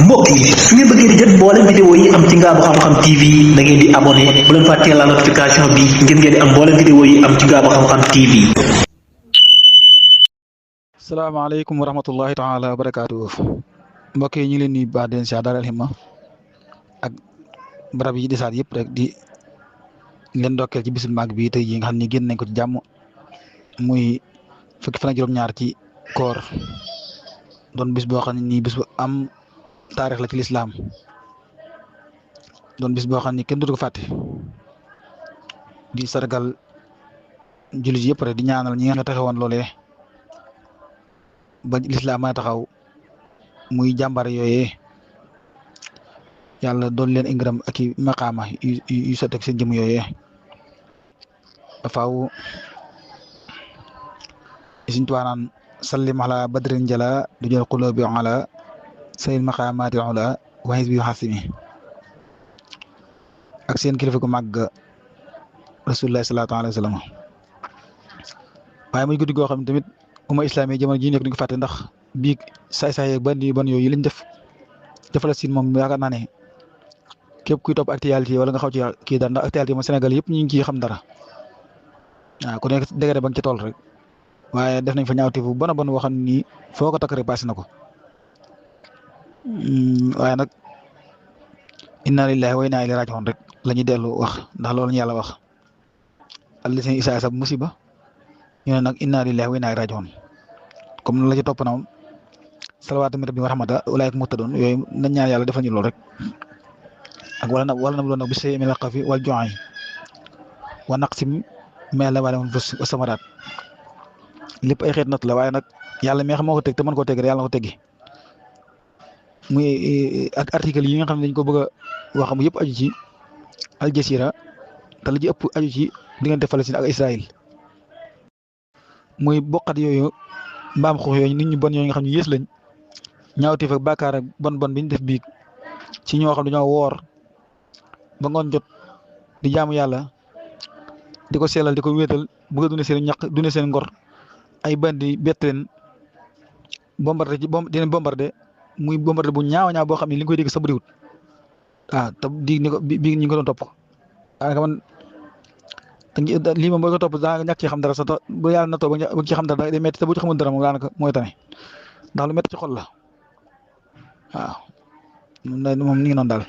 mbokk yi su ngeen bëggee di jot mboolem vidéo yi am ci Ngaabu Xam-Xam TV da ngeen di abonné bu leen fàttee la notification bi ngir ngeen di am mboolem vidéo yi am ci Ngaabu Xam-Xam TV. salaamaaleykum wa rahmatullahi taala wa barakaatu mbokk yi ñu ngi leen di baax den si Daaru Himma ak barab yi desaat yëpp rek di leen ndokkeel ci bisu mag bi tey jii nga xam ne génn nañ ko ci jàmm muy fukki fan ak juróom-ñaar ci koor doon bis boo xam ne nii bis bu am taarix la ci lislaam doon bis boo xam ne kenn dootu ko fàtte di sargal jullit yëpp rek di ñaanal ñi nga taxawoon loolee ba lislaam mën a taxaw muy jàmbar yooyee yàlla doon leen ingërëm ak i maqaama yu sotti ak seen jëm yooyee faaw Sëriñ Tuubaa naan sallim ala badrin jala du jël qulubi ala sayil maqaamaati ala wa hizbi xasimi ak seen kilifa gu màgg rasulullah sallallahu alayhi wa sallam waaye muy guddi goo xam ne tamit umma islami jamono ji nekk duñ ko fàtte ndax bii saay-saay ak bandi ban yooyu lañ def Palestine moom yaakaar naa ne képp kuy topp actualité wala nga xaw ci kii dara ndax actualité moom Sénégal yëpp ñu ngi ciy xam dara waaw ku nekk dégg ba nga ci tool rek waaye def nañ fa ñaawte bu bon a bon boo xam ni foo ko takk rek passé na ko waaye nag inna lillahi wa inna ilayhi raji'un rek la ñuy dellu wax ndax loolu ñu yàlla wax allazina isaa sab musiba ñu ne nag inna lillahi wa inna ilayhi raji'un comme noonu la ci topp na moom salawaatu min rabbi wa rahmata ulaa'ika muhtadun yooyu nañ ñaan yàlla defal ñu loolu rek ak wala na loolu nag bi shay'in minal xawfi wal juu'i wa naqsin minal amwaali wal anfusi was samaraat lépp ay xeet natt la waaye nag yàlla mi nga xam moo ko teg te mën koo teg rek yàlla na ko teggi muy ak article yi nga xam ne dañ ko bëgg a wax mu yëpp aju ci Al Jazeera te la ci ëpp aju ci diggante Palestine ak Israël muy bokkat yooyu mbaam xuux yooyu nit ñu bon yooyu nga xam ne yées lañ ñaawteef ak bàkkaar ak bon bi ñu def biig ci ñoo xam dañoo woor ba ngoon jot di jaamu yàlla di ko sellal di ko wéetal bëgg a dundee seen ñaq dundee seen ngor ay bandi bett leen bombardé ci dinañ bombardé muy bombardé bu ñaaw ñaaw boo xam ne li nga koy dégg sa bëriwut waaw te di ni ko bii ñu ko doon topp daanaka man lii moom boo ko topp daa ñàkk ci xam dara sax bu yàlla na toog ba ci xam dara day métti te bu ci xamul dara moom daanaka mooy tane ndax lu métti ci xol la waaw moom ni ngi noonu daal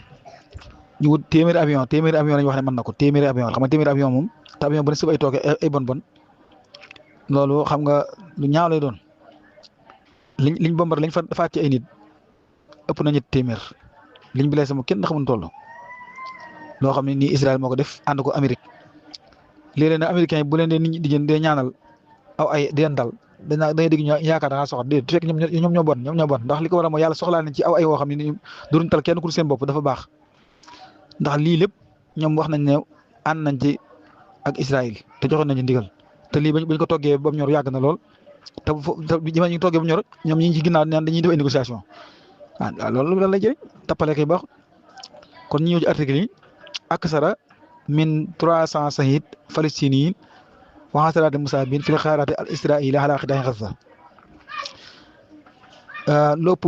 ñu wut téeméeri avion lañu wax ne mën na ko téeméeri avion xam nga téeméeri avion moom te avion bu ne sëb ay tooke ay bon loolu xam nga lu ñaaw lay doon liñ bombar lañ fa faat ci ay nit ëpp na ñetti téeméer liñ blessé moom kenn xamul toll loo xam ne nii Israël moo ko def ànd ko Amérique léeg-léeg nag américains yi bu leen dee nit ñi di jënd dee ñaanal aw ay di leen dal da ngay dégg ñu yaakaar da ngaa soxla déedéet fekk ñoom ñoo bon ndax li ko waral mooy yàlla soxlaa nañ ci aw ay woo xam ne nii duruñ tal kenn ku seen bopp dafa baax ndax lii lépp ñoom wax nañ ne ànd nañ ci ak Israël te joxoon nañ ci ndigal te lii bañ ko toggee ba mu ñor yàgg na lool te ñu ngi toggee ba mu ñor ñoom ñi ngi ci ginnaaw naan dañuy def ay négociation waaw loolu lan lay jëriñ tappale kay baax kon ñu ñëw ci article yi aksara min 300 shahid palestiniyin wa hasaraati musaabin fil xaaraati al israili ala qitaa'i Gaza lépp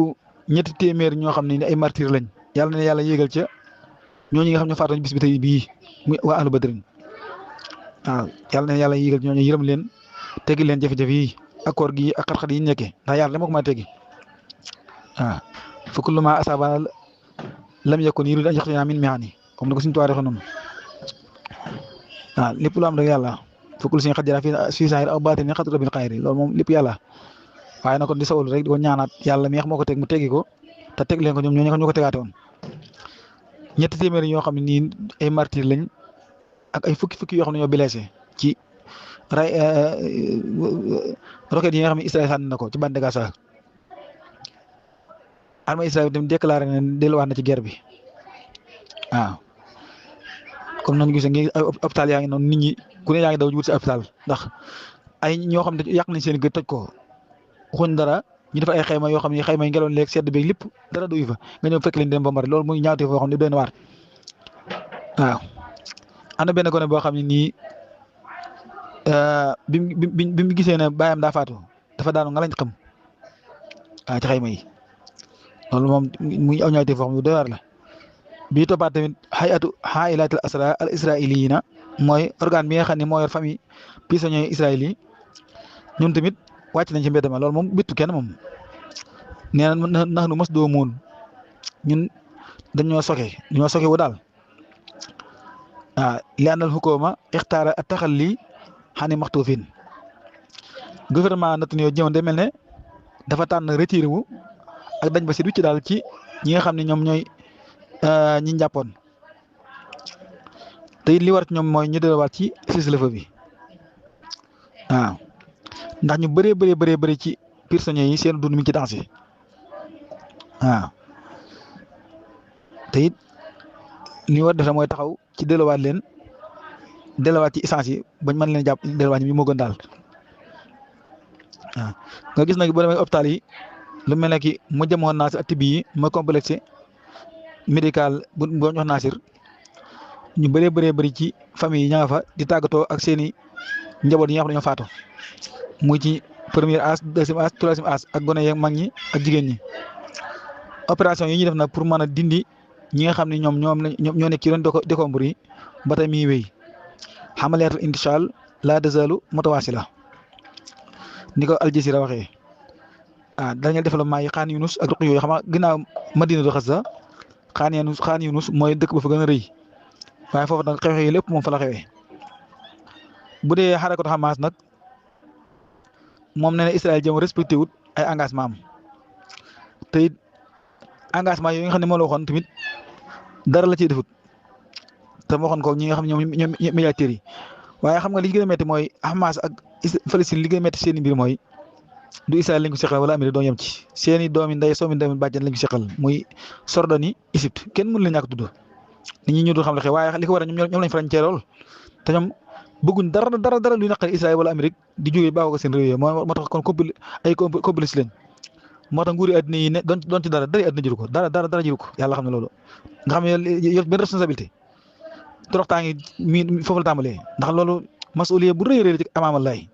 ñetti téeméer ñoo xam ne ay martyr lañ yàlla na yàlla yéegal ca ñooñu nga xam ne faatu bis bi tey bii muy waa ahlu badrin waaw yàlla na yàlla yéegal ñooñu yërëm leen teggi leen jafe-jafe yi accord gi ak xat-xat yi ñu nekkee ndax yàlla dama ko mën a teggi waaw fa kullu maa asaabana lam yakun yuriidu an yaxrujanaa min mihaani comme ni ko suñu tuwaaree waxee noonu waaw lépp lu am rek yàlla fa kullu shay'in qad jaraa fii zaahir aw baatin min qadri rabbil qaahir loolu moom lépp yàlla waaye nag kon di sawul rek di ko ñaanaat yàlla mi moo ko teg mu teggi ko te teg leen ko ñoom ñoo ko tegaate woon ñetti téeméeri ñoo xam ne nii ay martyr lañ ak ay fukki yoo xam ne ñoo blessé ci ray roquette yi nga xam ne Israël sànni na ko ci bande Gaza armée Israël tamit déclaré na delluwaat na ci guerre bi waaw comme nañu gis ngi ay hôpital yaa ngi noonu nit ñi ku ne yaa ngi daw wut si hôpital ndax ay ñoo xam ne yàq nañ seen gët toj ko waxuñ dara ñu def ay xayma yoo xam ne xayma yi ngelaw leeg sedd beeg lépp dara doyu fa nga ñëw fekk leen dem bombardé loolu muy ñaawte foo xam ne doy na waar waaw am na benn gone boo xam ne nii bi mu gisee ne baayam daa faatu dafa daanu nga lañ xam ci xayma yi loolu moom muy aw ñaawteef foo xam ne doy waar la bii toppaat tamit hayatu haailatil asra al israiliyiina mooy organe bi nga xam ne moo yor famille prisonniers israël yi ñun tamit wàcc nañ ci mbedd ma loolu moom bittu kenn moom nee na nax nu mos doo muun ñun dañoo soke wu daal waaw li àndal xukóoma ixtaara a taxalli xani maxtuufin gouvernement Netanyahu jëmoon day mel ne dafa tànn retiré wu ak dañ ba si ci daal ci ñi nga xam ne ñoom ñooy ñi njàppoon te it li war ci ñoom mooy ñu delluwaat ci cessez-le-feu bi waaw ndax ñu bëree ci prisonniers yi seen dund mi ci dansé waaw te it li war def mooy taxaw ci delluwaat ci essence yi bañ mën leen jàpp delluwaat ñi moo gën daal waaw nga gis nag boo demee hôpital yi lu mel ne ki mu jëmoon Nasir ak tibb yi ma complexe médical bu ñu wax Nasir ñu bëree ci famille yi ña nga fa di tàggatoo ak seen i njaboot yi nga xam ne ñoo faatu muy ci première âge deuxième âge troisième âge ak gone yeeg mag ñi ak jigéen ñi opération yi ñuy def nag pour mën a dindi ñi nga xam ne ñoo nekk ci doon décombres yi ba tey miy wéy xamaliyatul intisaal la dezalu mutawaasila ni ko Al Jazeera waxee dañu développement yi xaan Yunus ak ruq yooyu xam nga ginnaaw Madinatu Gaza xaan Yunus mooy dëkk ba fa gën a rëy waaye foofu nag xew-xew yi lépp moom fa la xewee bu dee xarakatu Hamas nag moom nee na Israël jëm respecté wut ay engagement am te it engagement yooyu nga xam ne moo la waxoon tamit dara la ciy defut te ma waxoon ko ñi nga xam ne ñoom médiateurs yi waaye xam nga li gën a métti mooy Hamas ak Palestine li gën a métti seen i mbir mooy du Israël lañ ko seqal wala Amérique doo yem ci seen i doomi ndey soomi doomi bàjjen lañ ko seqal muy Jordanie Égypte kenn mënu la ñàkk tudd nit ñi ñu dul xam la xew waaye li ko war a ñoom lañ farañ cee lool te ñoom bëgguñ dara luy naqari Israël wala Amérique di jógee baaxoo ko seen réew yi moo tax kon complice lañ moo tax nguuri adduna yi ne doon ci dara adduna jëru ko dara jëru ko yàlla xam ne loolu nga xam ne yor benn responsabilité toroxtaa ngi foofu la tàmbalee ndax loolu masuliya bu rëy ci amaamalaay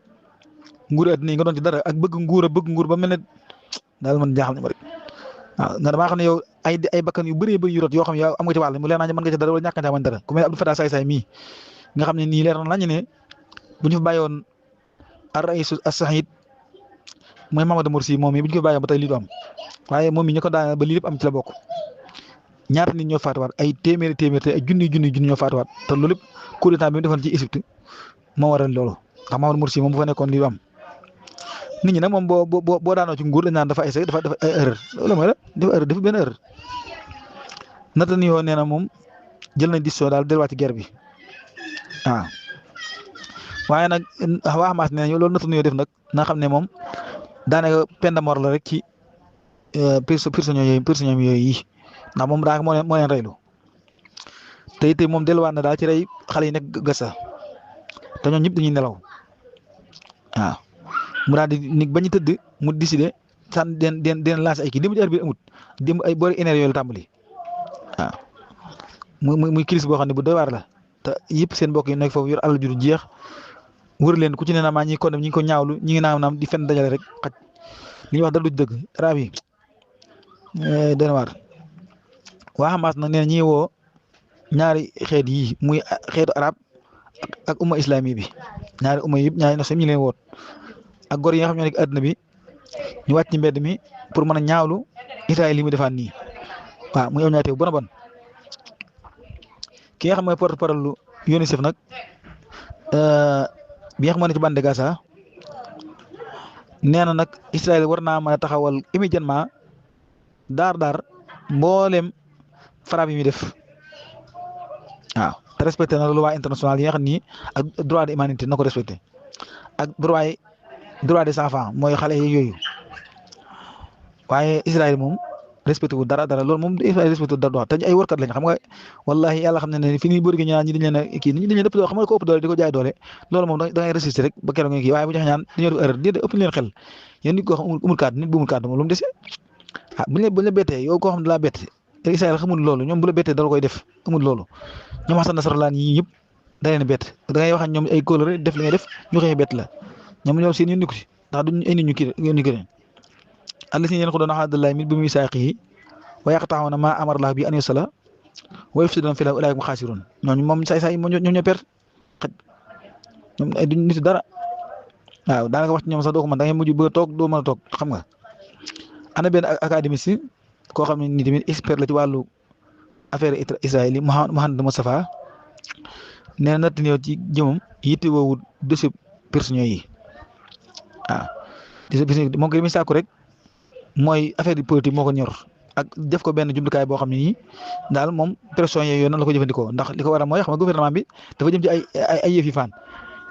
nguuri adduna yi nga doon ci dara ak bëgg nguur ba mel ne daal man jaaxal na ma rek waaw nga damaa xam ne yow ay bakkan yu bëree bëri yu rot yoo xam ne yow am nga ci wàll mu leer naa mën nga ci dara wala ñàkk nga ci dara ku mel ne Abdou Fattah Saay mii nga xam ne nii leer na lañu ne bu ñu fa bàyyoon ar-Raïs as-Saïd mooy Mamadou Morsi moom mi bu ñu ko bàyyoon ba tey lii du am waaye moom mi ñu ko daaneel ba lii lépp am ci la bokk ñaata nit ñoo faatuwaat ay téeméeri te ay junni ñoo faatuwaat te loolu lépp coup d'état bi mu defoon ci Égypte moo waral loolu ndax Mamadou Morsi moom bu fa nekkoon lii du am nit ñi nag moom boo daanoo ci nguur dañ naan dafa ay erreur loolu mooy la dafa benn erreur Netanyahu nee na moom jël nañ décision daal delluwaat ci guerre bi waaw waaye nag waa Hamas nee nañu loolu Netanyahu def nag na xam ne moom daanaka peine de mort la rek ci prisonniers yooyu yi ndax moom daanaka moo leen reylu te it moom delluwaat na daal ci rey xale yi nekk Gaza te ñoom ñëpp dañuy nelaw waaw mu daal di ni ba ñu tëdd mu décidé san den lancer ay kii démb ci heure bi amut démb ay boori énergie yooyu la tàmbali waaw muy crise boo xam ne bu doy waar la te yëpp seen mbokk yi nekk foofu yor alal ju jeex wër leen ku ci ne naa maa ñi ngi ko ñaawlu ñi ngi naam di fenn dajale rek xaj li ñuy wax dara du dëgg raab yi doy waar waa Hamas nag nee na ñi woo ñaari xeet yi muy xeetu arab ak umma islami bi ñaari umma yëpp ñaari nos ñu leen woot ak gor yi nga xam ñoo nekk àdduna bi ñu wàcc ci mbedd mi pour mën a ñaawlu Israël li mu defaat nii waaw muy aw ñaawteef bu bon ki nga xam mooy porte-parole lu UNICEF nag bi nga xam ne ci bande Gaza nee na nag Israël war naa mën a taxawal immédiatement daar mboolem frappe yi muy def waaw te respecté na loi internationale yi nga xam ni ak droit de humanité na ko respecté ak droit des enfants mooy xale yooyu waaye Israël moom respecté wu dara loolu moom Israël respecté wu dara te ay wërkat lañ xam nga wallahi yàlla xam ne fi ñuy bëri gi ñaan ñi dañ leen a kii nit ñi dañ leen ëpp doole xam nga ko ëpp doole di ko jaay doole loolu moom da ngay résister rek ba keroog nga kii waaye bu joxe ñaan dañoo def erreur di ëpp leen xel yéen nit koo xam umul kàddu nit bu umul kàddu moom lu mu dese buñ la bettee yow koo xam ne laa bett Israël xamul loolu ñoom bu la bettee dala koy def amul loolu ñoom Hassan Nasrallah ñii ñëpp da leen bett da ngay wax ak ñoom ay kóolóore def li ngay def ñu xëy bett la ñoom seen yoon nekku ci ndax duñ ay nit ñu kii àll si yéen ko doon wax Abdoulaye mi bi muy saaq yi wa yaqta'una ma amara Allah bi an yusala wa yufsiduna fil ardi ulaa'ika hum xaasiruun ñooñu moom saay-saay ñoom ñoo perte xaj ñoom ay duñ nit dara waaw daanaka wax ci ñoom sax doo ko mën da ngay mujj bëgg a toog doo mën a toog xam nga. ana benn académiste koo xam ne nii tamit expert la ci wàllu affaire Israël yi Mouhamed Moustapha nee na natt ñëw ci jëmam yitte woowul dossier personnel yi waaw dossier personnel moom ko li muy sàkku rek mooy affaire yi politique moo ko ñor ak def ko benn jumtukaay boo xam ne nii daal moom pression yooyu noonu la ko jëfandikoo ndax li ko waral mooy xam nga gouvernement bi dafa jëm ci ay yëf yi fan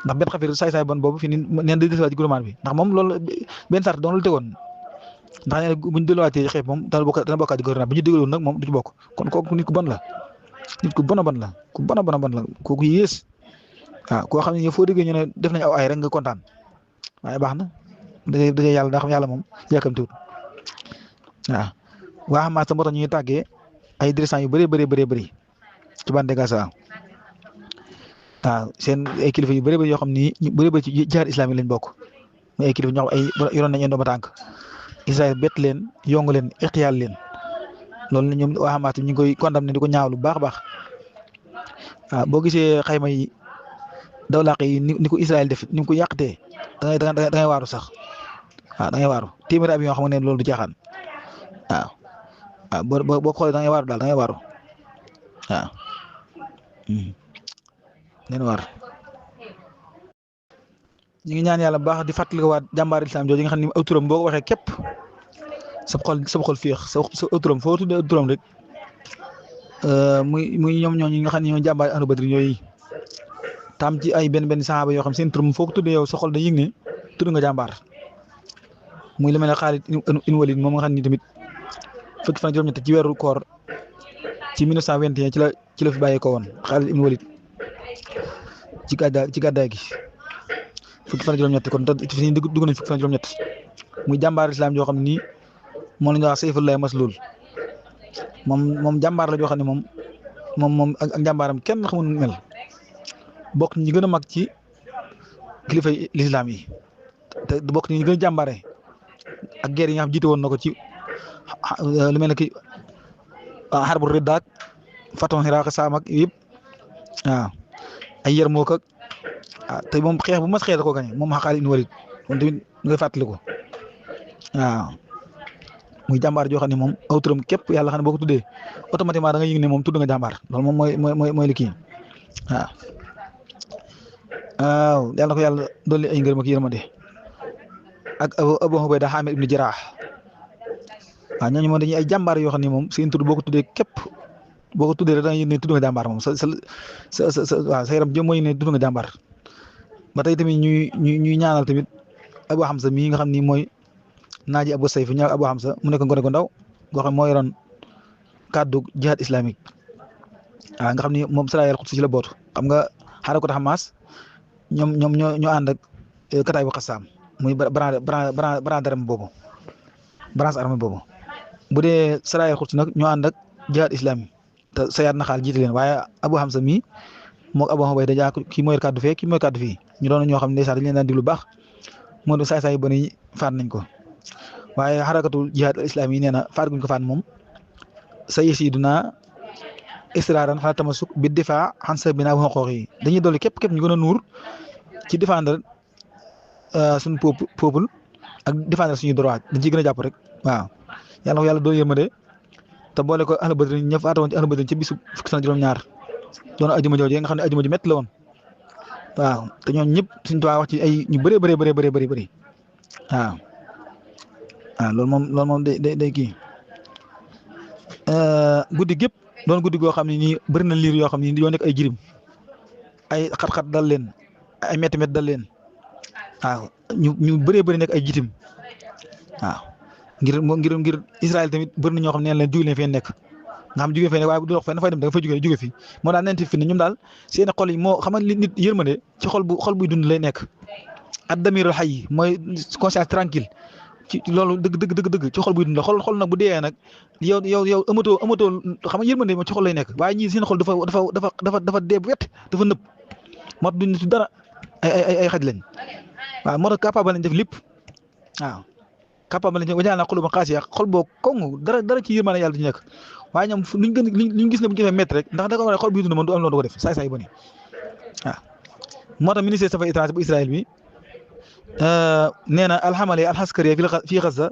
ndax benn xafir saay-saay bon boobu fi ni neen di desewaat ci gouvernement bi ndax moom loolu benn sart doon la tegoon ndax nee na buñ delluwaatee xeeb moom dana bokkaat ci gouvernement bi ñu dégluwoon nag moom du ci bokk kon kooku nit ku bon la nit ku bon a bon la ku bon a bon la kooku yées waaw koo xam ne foo déggee ñu ne def nañ aw ay rek nga kontaan waaye baax na dëgg yàlla ndax yàlla moom yàkkamtiwut waaw waa Hamas moo tax ñu ngi tàggee ay dirigeants yu bëri ci bande Gaza waaw seen ay kilifa yu bëri yoo xam ni ñu bëri ci jihaad islamique lañ bokk muy ay kilifa ñoo xam ay yoroon nañ ndooma tànk Israël bett leen yongu leen ixtiyaal leen loolu ñoom waa Hamas ñu ngi koy condamné di ko ñaawlu bu baax a baax waaw boo gisee xayma yi dawlaq yi ni ko Israël def ni mu ko yàqtee da ngay waaru sax waaw da ngay waaru téeméeri ab yoo xam ne loolu du caaxaan waaw boo xoolee da ngay waaru daal da ngay waaru waaw leen waar ñu ngi ñaan yàlla bu baax di fàttali ko waat jàmbaar islam jooju nga xam ne aw turam boo ko waxee képp sa xol féex sa aw turam foo tuddee aw turam rek muy ñoom ñooñu nga xam ne ñoo jàmbaar ahlu badri yooyu tam ci ay benn saxaaba yoo xam seen turam foo ko tuddee yow sa xol da yëg ne tudd nga jàmbaar muy lu mel ne Xaalid ibn Walid moom nga xam ni tamit fukki fan juróom-ñett ci weeru koor ci 1921 ci la fi bàyyee ko woon Xaalid ibn Walid ci gàddaay gi fukki fan juróom-ñett kon fi ñu dugg nañ fukki fan juróom-ñett muy jàmbaar islam joo xam ne nii moom la ñuy wax sayfullahi maslul moom jàmbaar la joo xam ne moom ak jàmbaaram kenn xamul mel bokk ñi gën a mag ci kilifa l'islam yi te bokk ñi gën a jàmbaare ak guerre yi nga xam jiite woon na ko ci lu mel ne ki xarbu riddaak faton Iraq Saam ak yëpp waaw ay Yarmouk ak te moom xeex bu mas xeex da koo gañe moom Xaalid ibn Walid kon tamit nga fàttali ko waaw muy jàmbaar joo xam ne moom aw turam képp yàlla xam ne boo ko tuddee automatiquement da nga yëg ne moom tudd nga jàmbaar loolu moom mooy li kii waaw yàlla na ko yàlla dolli ay ngërëm ak yërmande ak Abu Ubayda Hamid ibn Jarrah waaw ñooñu moom dañuy ay jàmbaar yoo xam ne moom seen tur boo ko tuddee képp boo ko tuddee rek da nga yëg ne tudd nga jàmbaar moom sa waaw sa yaram jëm mooy ne tudd nga jàmbaar ba tey tamit ñuy ñaanal tamit Abu Hamza mii nga xam ni mooy naaji Abu Sayf ñaaw Abu Hamza mu nekk ngone ko ndaw goo xam moo yoroon kàddu jihad islamique waaw nga xam ni moom Saraya al-Quds ci la bootu xam nga xaaral ko tax Hamas ñoom ñoo ànd ak kataay bu Qassam muy branche armée boobu bu dee Saraya al-Quds nag ñoo ànd ak jihad islamique te Sayyad Naxaal jiite leen waaye Abu Hamza mii moog Abu Ubayda dajaa kii mooy kàddu fee kii mooy kàddu fii ñu doon ñoo xam ne ndeysaan dañu leen daan diglu baax moo doon saay-saay ba ni faat nañ ko waaye xarakatul jihad al islam yi nee na faat guñ ko faat moom sa yasiduna israaran xala tamasuk bi difaa xan sa bina bu xoox yi dañuy dolli képp ñu gën a nuur ci défendre suñu peuple ak défendre suñu droit dañ ciy gën a jàpp rek waaw yàlla ko yàlla doon yërmande te boole ko ahlu badri ñëpp faatoon ci ahlu badri ci bisu fukki fan juróom-ñaar doon ajuma jooju nga xam ne ajuma ju métti la woon waaw te ñoom ñëpp suñu tubaab wax ci ay ñu bëree waaw loolu moom day kii guddi gépp doon guddi goo xam ne nii bëri na liir yoo xam ne yoo nekk ay jirim ay xat-xat dal leen ay métti dal leen waaw ñu bëree nekk ay jitim waaw ngir Israël tamit bëri na ñoo xam ne leen jóge leen fee nekk nga xam jóge fee nekk waaye bu dox fenn dafay dem da nga fay jóge fi moo daal nenti fi ne ñoom daal seen xol yi moo xam nga nit yërmande ci xol buy dund lay nekk ad damirul hayy mooy conscience tranquille ci loolu dëgg ci xol buy dund la xol nag bu dee nag yow amatoo xam nga yërmande moom ci xol lay nekk waaye ñii seen xol dafa dee bu wet dafa nëb moo tax duñ dara ay xaj lañ waaw moo tax capable lañ def lépp waaw capable lañ wañaan na xolu ba xaasiya xol boo koŋ dara ci yërmaane yàlla du ñu nekk waaye ñoom luñ gis ne bu ñu defee métti rek ndax da ko war a xol bi dund moom du am loolu du ko def saay ba ni waaw moo tax ministère des affaires étrangères bu Israël bi nee na alxamale alxaskariya fii Gaza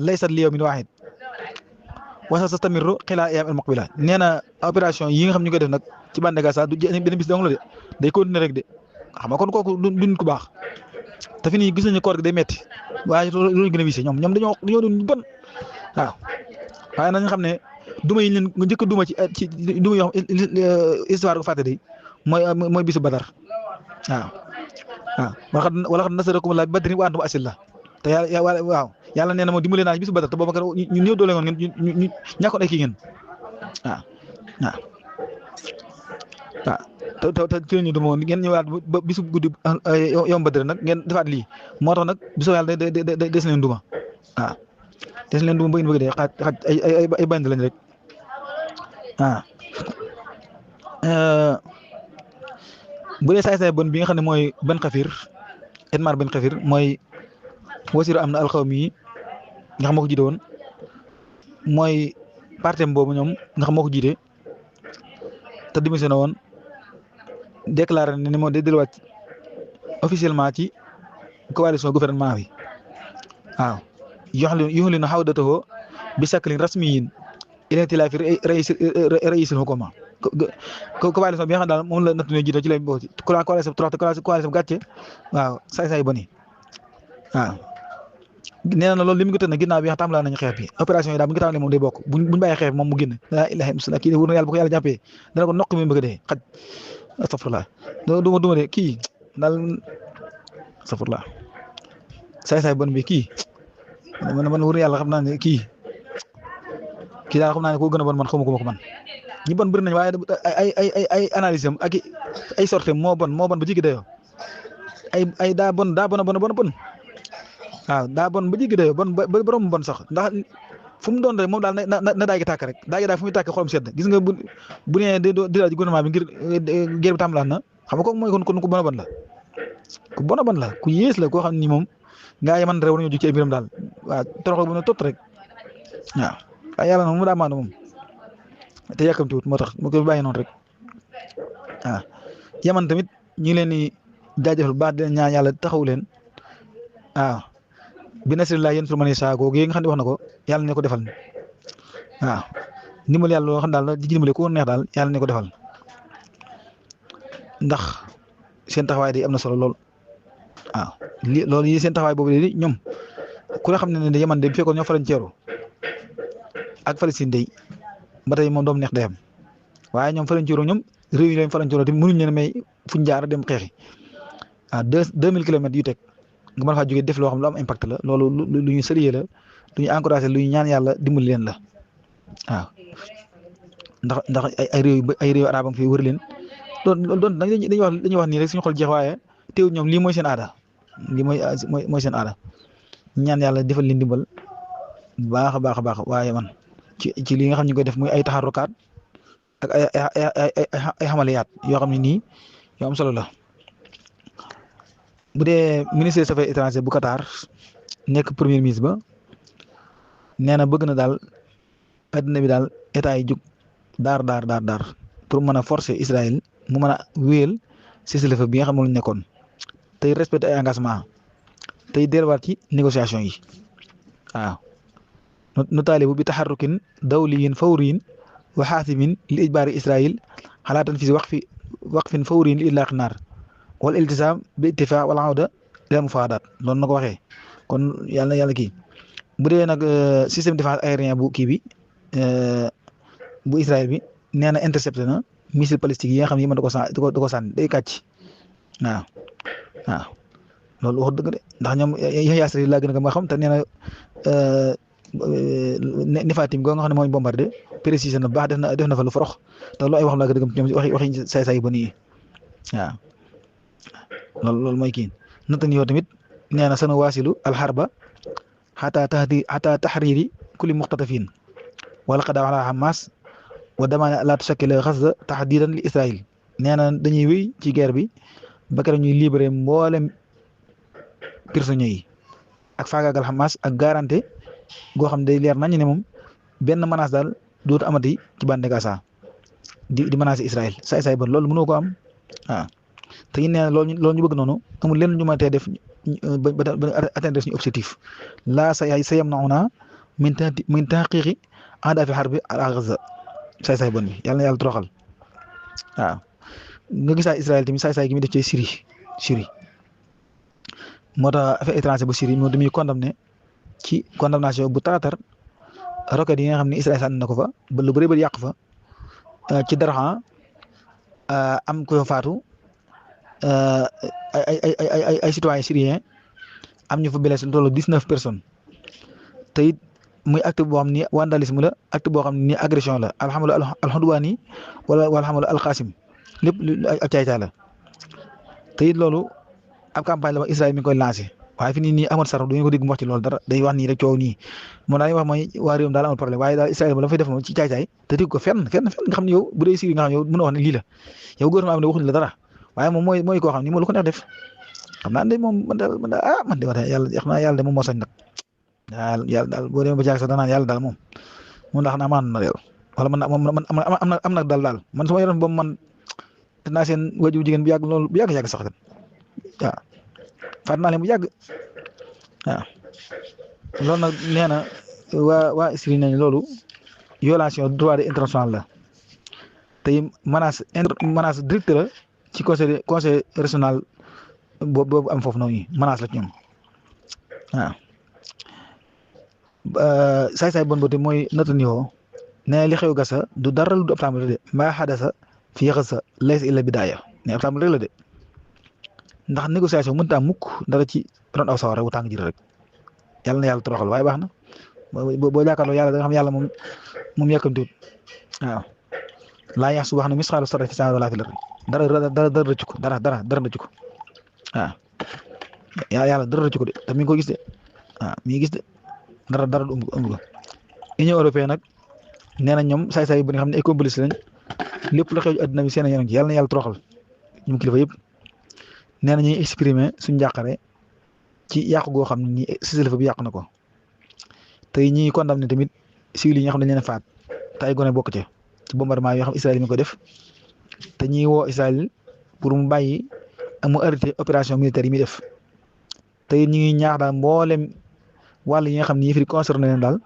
laysat li yawmin waahid wa satastamiru xilaa ayyaam al-muqbila nee na opération yi nga xam ñu koy def nag ci bande Gaza du benn bis dong la de day continuer rek de xam nga kon kooku du nit ku baax te fi nii gis nañu koor gi day metti waaye loolu gën a visé ñoom dañoo doon bon waaw waaye nañu xam ne duma yi leen nga njëkk a duma ci duma yoo xam histoire ko fàtte day mooy bisu Badar waaw wala xam nasarakum Allaahu bi Badrin wa antum azilla te waaw yàlla nee na moom dimbale naa ci bisu Badar te booba kat ñu néew doole woon ngeen ñu ñàkkoon ay kii ngeen waaw te ci la ñu demoon ngeen ñëwaat ba bisu guddi yow Badar nag ngeen defaat lii moo tax nag bisu yàlla des leen duma waaw des leen duma ba ngeen bëgg dee xaaj ay band lañ rek bu dee saay bon bi nga xam ne mooy Ben Xafir Edmar Ben Xafir mooy wasiru am na alxawmi yi nga xam moo ko jiite woon mooy partem boobu ñoom nga xam moo ko jiite te démissionné woon déclaré ne ni moom day delluwaat officiellement ci coalition gouvernement bi waaw yoxli na xawdatoo bi saklin rasmiyin ilentilaafi raïsil hukuma coalition bi nga xam daal moom la nattu ne jiite ci lay bokk ci coalition gàcce waaw saay ba ni waaw nee na loolu li mu ngi tënk nag ginnaaw bi nga xam tàmbali nañu xeex bi opération yi daal bu ñu ko tàmbalee moom day bokk buñ bàyyee xeex moom mu génn laa ilaaha illallaah kii de wóor na yàlla bu ko yàlla jàppee dana ko noq mi bëgg a dee xaj astafurlah duma de kii daal astafurlah saay bon bi kii man wóor na yàlla xam naa ne kii daal xam naa ne koo gën a bon man xamu ko man ñi bon bëri nañ waaye ay analyse am ak ay sorte moo bon ba jigi dayoo ay daa bon waaw daa bon ba jigi dayoo bon ba borom bon sax ndax fu mu doon rek moom daal na daay gi tàkk rek daay gi daal fu muy tàkk xolam sedd gis nga bu nee di daal ci gouvernement bi ngir guerre bi tàmbalaat na xam nga kooku mooy kon ku bon a bon la ku yées la koo xam ni moom ngaa yeman réew nañoo jóg ci ay mbiram daal waaw toroxal bu ne tot rek waaw waaye yàlla moom mu daa maandu moom te yàkkamtiwut moo tax mu koy bàyyi noonu rek waaw yaman tamit ñu ngi leen di jaajëfal baax di ñaan yàlla taxaw leen waaw bi nasrillah yéen sur man saa googu yi nga xam ne wax na ko yàlla ne ko defal waaw ndimbal yàlla loo xam daal di dimbale ku neex daal yàlla ne ko defal ndax seen taxawaay day am na solo lool waaw loolu yi seen taxawaay boobu de ñoom ku la xam ne ne yaman de bu fekkoon ñoo farañ ceeru ak Palestine day ba tey moom doom neex day am waaye ñoom farañ ceeru ñoom réew yi leen farañ ceeru te mënuñ leen may fuñ jaar dem xeexi ah 2000 kilomètres yu teg nga mën faa jógee def loo xam lu am impact la loolu lu ñu sérieux la lu ñu encouragé lu ñu ñaan yàlla dimbali leen la waaw ndax ay réew arab fi wër leen doon dañuy wax nii rek suñu xol jeex waaye teew ñoom lii mooy seen aada lii mooy seen aada ñaan yàlla defal leen dimbal baax a baax waaye man ci li nga xam ñu koy def muy ay taxarukaat ak ay xamaliyaat yoo xam ne nii yoo am solo la. bu dee ministre des affaires étrangères bu Qatar nekk premier ministre ba nee na bëgg na daal adduna bi daal état yi jóg daar pour mën a forcer Israël mu mën a wéyal cessez-le-feu bi nga xam ne lu nekkoon tey respecté ay engagement tey delluwaat ci négociation yi waaw nu taalibu bi taxarrukin dawliyin fawriyin wa xaasimin li ijbaari Israël xalaatan fi waqfin fawriyin li ilaaqi naar wal iltisaam bi ittifaq wal awda ila mufaadaat loolu na ko waxee kon yàlla kii bu dee nag système défense aérien bu kii bi bu Israël bi nee na intercepté na missile balistique yi nga xam ne mën da ko sànni day kàcc waaw loolu wax dëgg de ndax ñoom yaasar yi laa gën a nga xam te nee na Nefatim goo nga xam ne mooy bombardé précisé na baax def na fa lu forox te loolu ay wax laa gën a gëm ñoom waxi saay ba nii waaw loolu mooy kii Netanyahu tamit nee na sana waasilu alxarba xataa taxriiri kulli muxtatafin wala qadaa ala Hamas wa damaana laa tusakkila Gaza taxdiidan li Israël nee na dañuy wéy ci guerre bi ba keroog ñuy libéré mboolem prisonniers yi ak faagaagal Hamas ak garantie goo xam ne day leer nañu ne moom benn menace daal dootu amati ci bande Gaza di menacer Israël saay bon loolu mënoo ko am waaw te ñu ne loolu ñu bëgg noonu amul lenn ñu mën tee def ba atteindre suñu objectif laa sa yamna'una min tahqiqi ahdafi harbi ala Gaza saay bon bi yàlla na yàlla toroxal waaw nga gisaa Israël tamit saay gi muy def ci Syrie moo tax affaire étranger bu Syrie moo damuy condamné ci condamnation bu taratar roquette yi nga xam ne Israël sànni na ko fa ba lu bëri yàq fa ci Darha am ko faatu ay citoyens syriens am ñu fa blessé lu toll 19 personnes te it muy acte boo xam ni vandalisme la acte boo xam ni agression la alhamdulilah alxudwaani wala alhamdulilah alxaasim lépp ak caay-caay la te it loolu ab campagne la ba Israël mi ngi koy lancé waaye fi nii Ahmad Sarr du ngeen ko dégg mu wax ci loolu dara day wax nii rek coow nii moom daal di wax mooy waa réewam daal amul problème waaye daal Israël ba la fay def moom ci caay-caay te dégg ko fenn nga xam ne yow bu dee Syrie nga xam ne yow mën a wax ne lii la yow gouvernement bi ne waxuñu la dara waaye moom mooy koo xam ni moom lu ko neex def xam naa ne moom man daal man de wax yàlla xam naa yàlla de moom moo sañ nag yàlla daal boo demee ba jaag sax danaan yàlla daal moom ndax na amaan na réew wala man am na daal man su ma yoroon boobu man dinaa seen waju jigéen bu yàgg loolu bu yàgg sax kat waaw faat naa leen bu yàgg waaw loolu nag nee na waa Syrie nañ loolu violation droit international la tey menace directe la ci conseil régional boobu am foofu noonu menace la ci ñoom waaw saay bon boote mooy Netanyahu nee li xew Gaza du dara lu du ab tàmbali de maa xadasa fi Gaza laysa illa bidaaya ne ab tàmbali rek la de ndax négociation mënut a am mukk dara ci ron aw sawara wu tàng jër rek yàlla na yàlla toroxal waaye baax na boo jàkkaarloo yàlla da nga xam yàlla moom yàkkamtiwut waaw laa yax su wax ne misqaalu sarratin fi samaawaati wala fil ardi dara rëcc ko dara rëcc ko waaw yàlla dara rëcc ko de te mi ngi ko gis de waaw mi ngi gis de dara du ëmb ko Union européenne nag nee na ñoom saay-saay bu nga xam ne ay complices lañ lépp lu xew ci àddina bi seen yoon ci yàlla na yàlla toroxal ñoom kilifa yëpp nee na ñuy exprimer suñu njàqare ci yàqu goo xam ne nii cessez-le-feu bi yàq na ko tey ñi condamné tamit civil yi nga xam ne dañ leen a faat te ay gone bokk ca ci bombardement yoo xam Israël mi ko def te ñuy woo Israël pour mu bàyyi ak mu arrêté opération militaire yi muy def tey ñu ngi ñaax daal mboolem wàll yi nga xam ne yëf yi concerné leen daal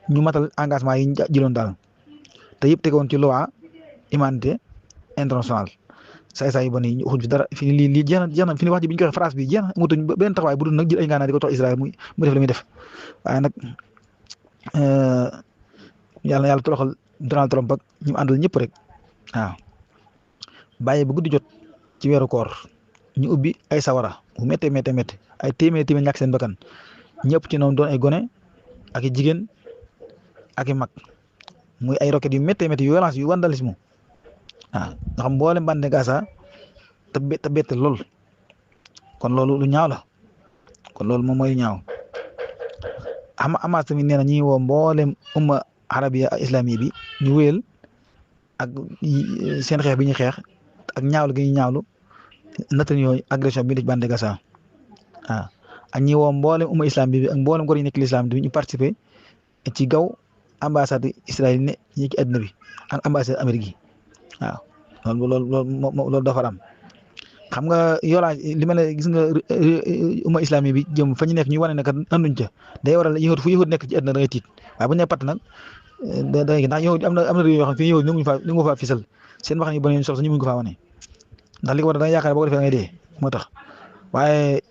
ñu matal engagement yi ñu jëloon daal te yëpp tegoon ci loi humanité internationale saay-saay yu bon yi ñu waxuñ fi dara fi lii jeex na fi ni wax ji bi ñu ko waxee phrase bi jeex na amatuñ benn taxawaay bu dul nag jël ay ngànnaay di ko toog Israël mu def li muy def waaye nag yàlla toroxal Donald Trump ak ñu àndal ñëpp rek waaw bàyyi bu guddi jot ci weeru koor ñu ubbi ay sawara bu méttee ay téeméer ñàkk seen bakkan ñëpp ci noonu doon ay gone ak i jigéen ak i mag muy ay roquettes yu méttee yu violence yu vandalisme waaw nga xam mboolem bande Gaza te bett lool kon loolu lu ñaaw la kon loolu moom mooy ñaaw Hamas tamit nee na ñi woo mboolem umma arabiya islami bi ñu wéyal ak seen xeex bi ñu xeex ak ñaawlu gi ñu ñaawlu Netanyahu agression bi ci bande Gaza waaw ak ñi woo mboolem umma islam bi ak mboolem góor yi nekk l'islam bi ñu participer ci gaw ambassade Israël ne ñi ci àddina bi ak ambassade Amérique yi waaw loolu dafa am xam nga yoolaa li ma la gis nga umma islami bi jëm fa ñu nekk ñu wane ne kat anduñ ca day waral yëngu fu yëngu nekk ci àddina da ngay tiit waaye bu ñu nee patt nag da ngay ndax yow am na réew yoo xam fii yow ñu ngi faa fisal seen wax ñu bon ñu soxla ñu mun ko faa wane ndax li ko war da ngay yaakaar boo ko defee ngay dee moo tax waaye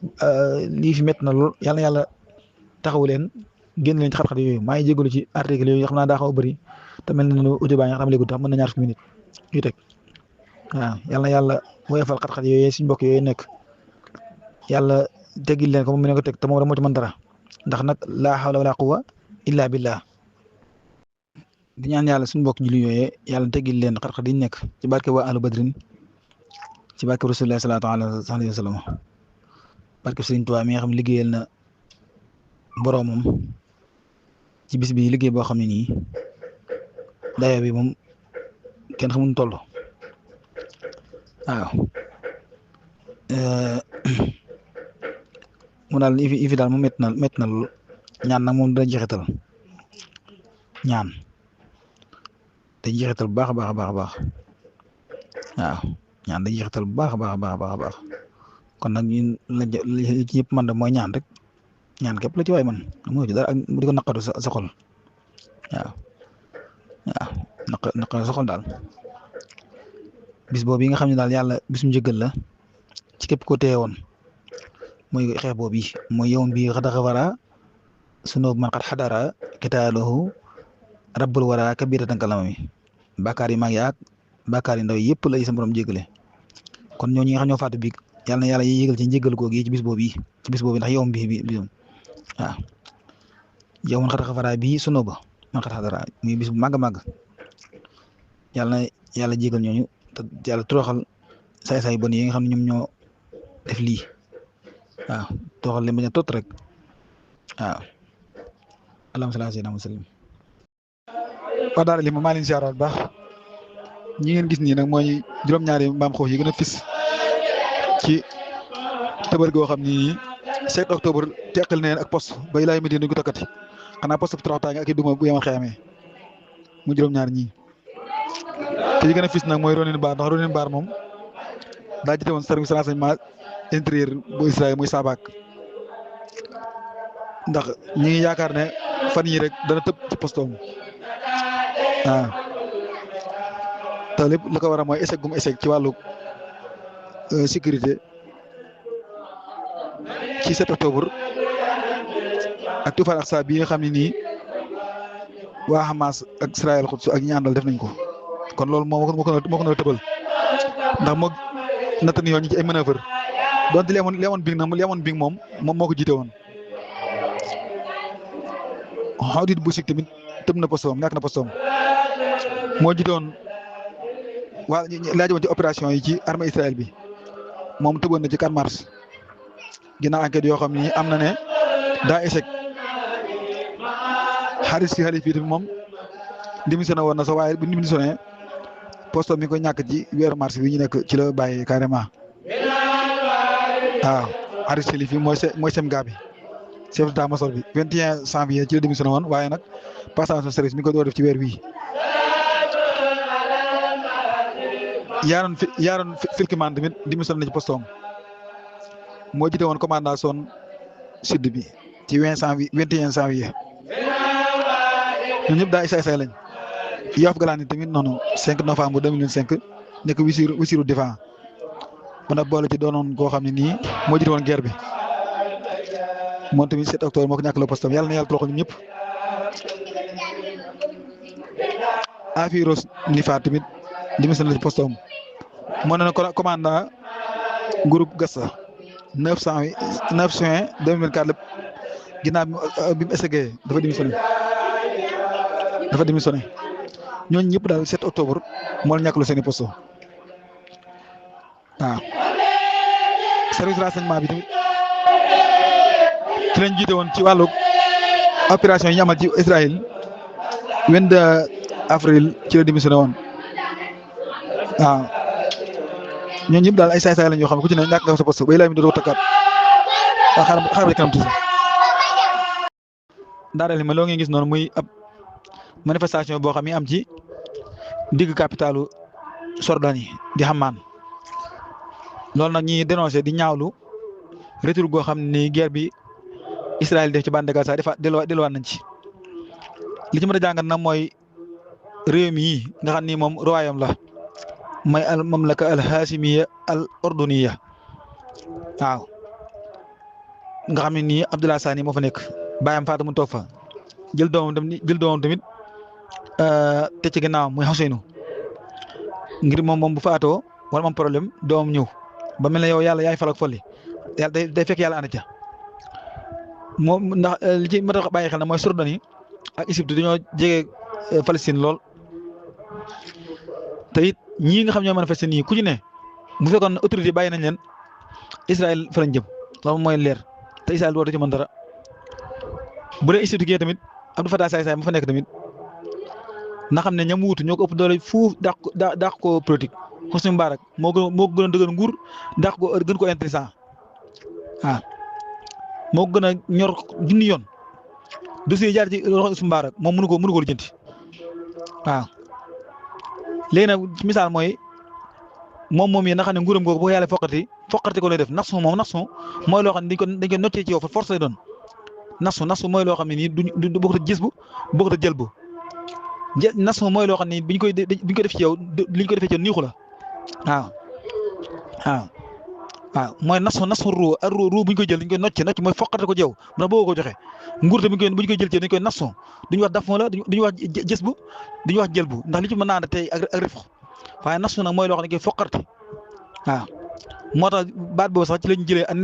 lii fi métti na lool yàlla taxawu leen génn leen ci xat-xat yooyu maa ngi jégalu ci article yooyu xam naa daa xaw a bëri te mel na ne audio baa nga xam léegi tax mën na ñaar fukki minute yu teg waaw yàlla woyofal xat-xat yooyu suñu mbokk yooyu nekk yàlla teggil leen ko moom mi ne ko teg te moom rek moo ci mën dara ndax nag laa hawla wala quwwa illa billah di ñaan yàlla suñu mbokk julli yooyee yàlla teggil leen xat-xat yi nekk ci barke waa ahlu badrin ci barke rasulullah sallallahu alayhi wa sallam barke Sëriñ Tuubaa mi nga xam liggéeyal na boroomam ci bis bi liggéey boo xam ne nii dayo bi moom kenn xamul toll waaw mu daal ifi daal mu métti na lool ñaan nag moom dana jeexital ñaan day jeexital bu baax a baax a baax a baax waaw ñaan day jeexital bu baax a baax a baax a baax kon nag ñun li ci ñëpp man de mooy ñaan rek ñaan képp la ci waay man moo ci dara ak di ko naqatu sa xol waaw naqatu sa xol daal bis boobu yi nga xam ne daal yàlla bisum njëggal la ci képp ko téye woon mooy xeex boobu yi mooy yow bi xada xawara sunu man xat xadara kitaalahu rabbul wara kabiratan kalama mi bàkkaar yi mag yaak bàkkaar yi ndaw yëpp lay sa borom jéggale kon ñoo ñi nga xam ñoo faatu bi yàlla na yàlla yégal ci njëggal googu yi ci bis boobu ndax yow bi waaw yow man xat xawara bi sunu ba man xat xadara muy bis bu màgg a màgg yàlla na yàlla jégal ñooñu te yàlla toroxal saay-saay bon yi nga xam ne ñoom ñoo def lii waaw toroxal leen bañ a tot rek waaw allahumma salli ala sayyidina Muhammad wax daal li ma maa leen siyaaraat baax ñi ngeen gis nii nag mooy juróom-ñaari mbaam xuux yi gën a fis ci tëbër goo xam ni 7 octobre teqal na leen ak poste ba ilaay mi duñ ko takkati xanaa poste bu toroxtaange ak i duma bu yemal xeamee mu juróom-ñaar ñii te yi gën a fis nag mooy Ronin Bar ndax Ronin Bar moom daa jite woon service renseignement intérieur bu Israël muy Sabak ndax ñi ngi yaakaar ne fan yii rek dana tëb ci postoom waaw te lépp lu ko war a mooy échec gum échec ci wàllu sécurité ci 7 octobre ak Tufaan ak saa bi nga xam ne nii waa Hamas ak Israël Quds ak ñi àndal def nañ ko kon loolu moo ko nar a tëbal ndax moo natt ni yoon ñi ci ay manœuvre donte Léon Bing moom moo ko jiite woon Khalid Bouchik tamit tëb na postoom ñàkk na postoom moo jiite woon waa laaj woon ci opération yi ci armée Israël bi moom tëboon na ci 4 mars ginnaaw enquête yoo xam ni am na ne daa échec xaris si xalif bi tamit moom démissionné woon na sax waaye bu ñu démissionné poste mi ngi koy ñàkk ci weeru mars bi ñu nekk ci la bàyyi carrément waaw xaris si xalif bi mooy sem gaa bi chef d'état-major bi 21 janvier ci la démissionné woon waaye nag passation service mi ngi ko door def ci weer bii yaaroon Filkiman tamit démissionné na ci poste am moo jiite woon commandant zone sud bi ci 21 janvier ñun ñëpp daal say lañ Yoff Galani tamit noonu 5 novembre 2025 nekk wisiru défense mën a boole ci doonoon koo xam ne nii moo jiite woon guerre bi moom tamit 7 octobre moo ko ñàkk la postam yàlla na yàlla toroxal ñun ñëpp Afiros Nifa tamit démissionné ci postam moo ne commandant groupe Gassa 9 juin 2024 la ginnaaw bi mu essayé dafa démissionné ñooñu ñëpp daal 7 octobre moo la ñàkk seeni poste waaw service renseignement bi tamit ci lañ jiite woon ci wàllu opération yi ñu amal ci Israël 22 avril ci la démissionné woon waaw ñooñu ñëpp daal ay saay-saay lañ yoo xam ne ku ci ne ñàkk nga sa poste ba ilaay mi dootoo takkaat waaw xaaral kanam tuuti ndaareel ma loo ngeen gis noonu muy ab manifestation boo xam ne am ci digg capitalu Jordanie di Amman loolu nag ñi dénoncé di ñaawlu retour goo xam ne guerre bi Israël def ci bande de Gaza delluwaat nañ ci li ci mën a jàngat nag mooy réew mi nga xam ni moom royaume la mooy al mamlaka al hashimiya al orduniya waaw nga xam ne nii Abdullah Sani moo fa nekk bàyyam faatu mu toog fa jël doomam tamit te ci ginnaaw muy Ousseynou ngir moom bu faatoo wala moom problème doomam ñëw ba mel ne yow yàlla yaay fal ak folli yàlla day fekk yàlla ànd ca moom ndax li ci mën a bàyyi xel na mooy Jordanie ak Égypte dañoo jege Palestine lool te it ñii nga xam ñoo manifesté nii ku ci ne bu fekkoon autorité bàyyi nañ leen Israël fa lañ jëm loolu mooy leer te Israël dootu ci mën dara bu dee Égypte gi tamit Abdou Fattah saay ma fa nekk tamit na xam ne ñam wuutu ñoo ko ëpp doole fuuf dàq ko politique Hosni Moubarak moo gën a dëgër nguur dàq ko gën ko intéressant waaw moo gën a ñor junni yoon dossier jaar ci loxo Ousmane Bara moom mënu ko lijjanti waaw léegi nag ci misaal mooy moom yi nga xam ne nguuram googu bu yàlla foqati ko lay def naxsu mooy loo xam ne dañ ko noccee ci yow fa force lay doon naxsu mooy loo xam ne nii du bokkut a gis bu bokkut a jël bu naxsu mooy loo xam ne biñ koy def ci yow liñ ko defee ci yow niixu la waaw mooy naxsu ruu ak ruu buñ koy jël dañ koy nocc mooy foqati ko ci yow ndax boo ko joxe nguur te buñ koy jël ci dañ koy naxsu duñu wax daf la duñu wax gis bu duñu wax jël bu ndax li ci mën naa tey ak rif waaye naxsu nag mooy loo xam ne dañ koy foqati waaw moo tax baat boobu sax ci lañ jëlee ak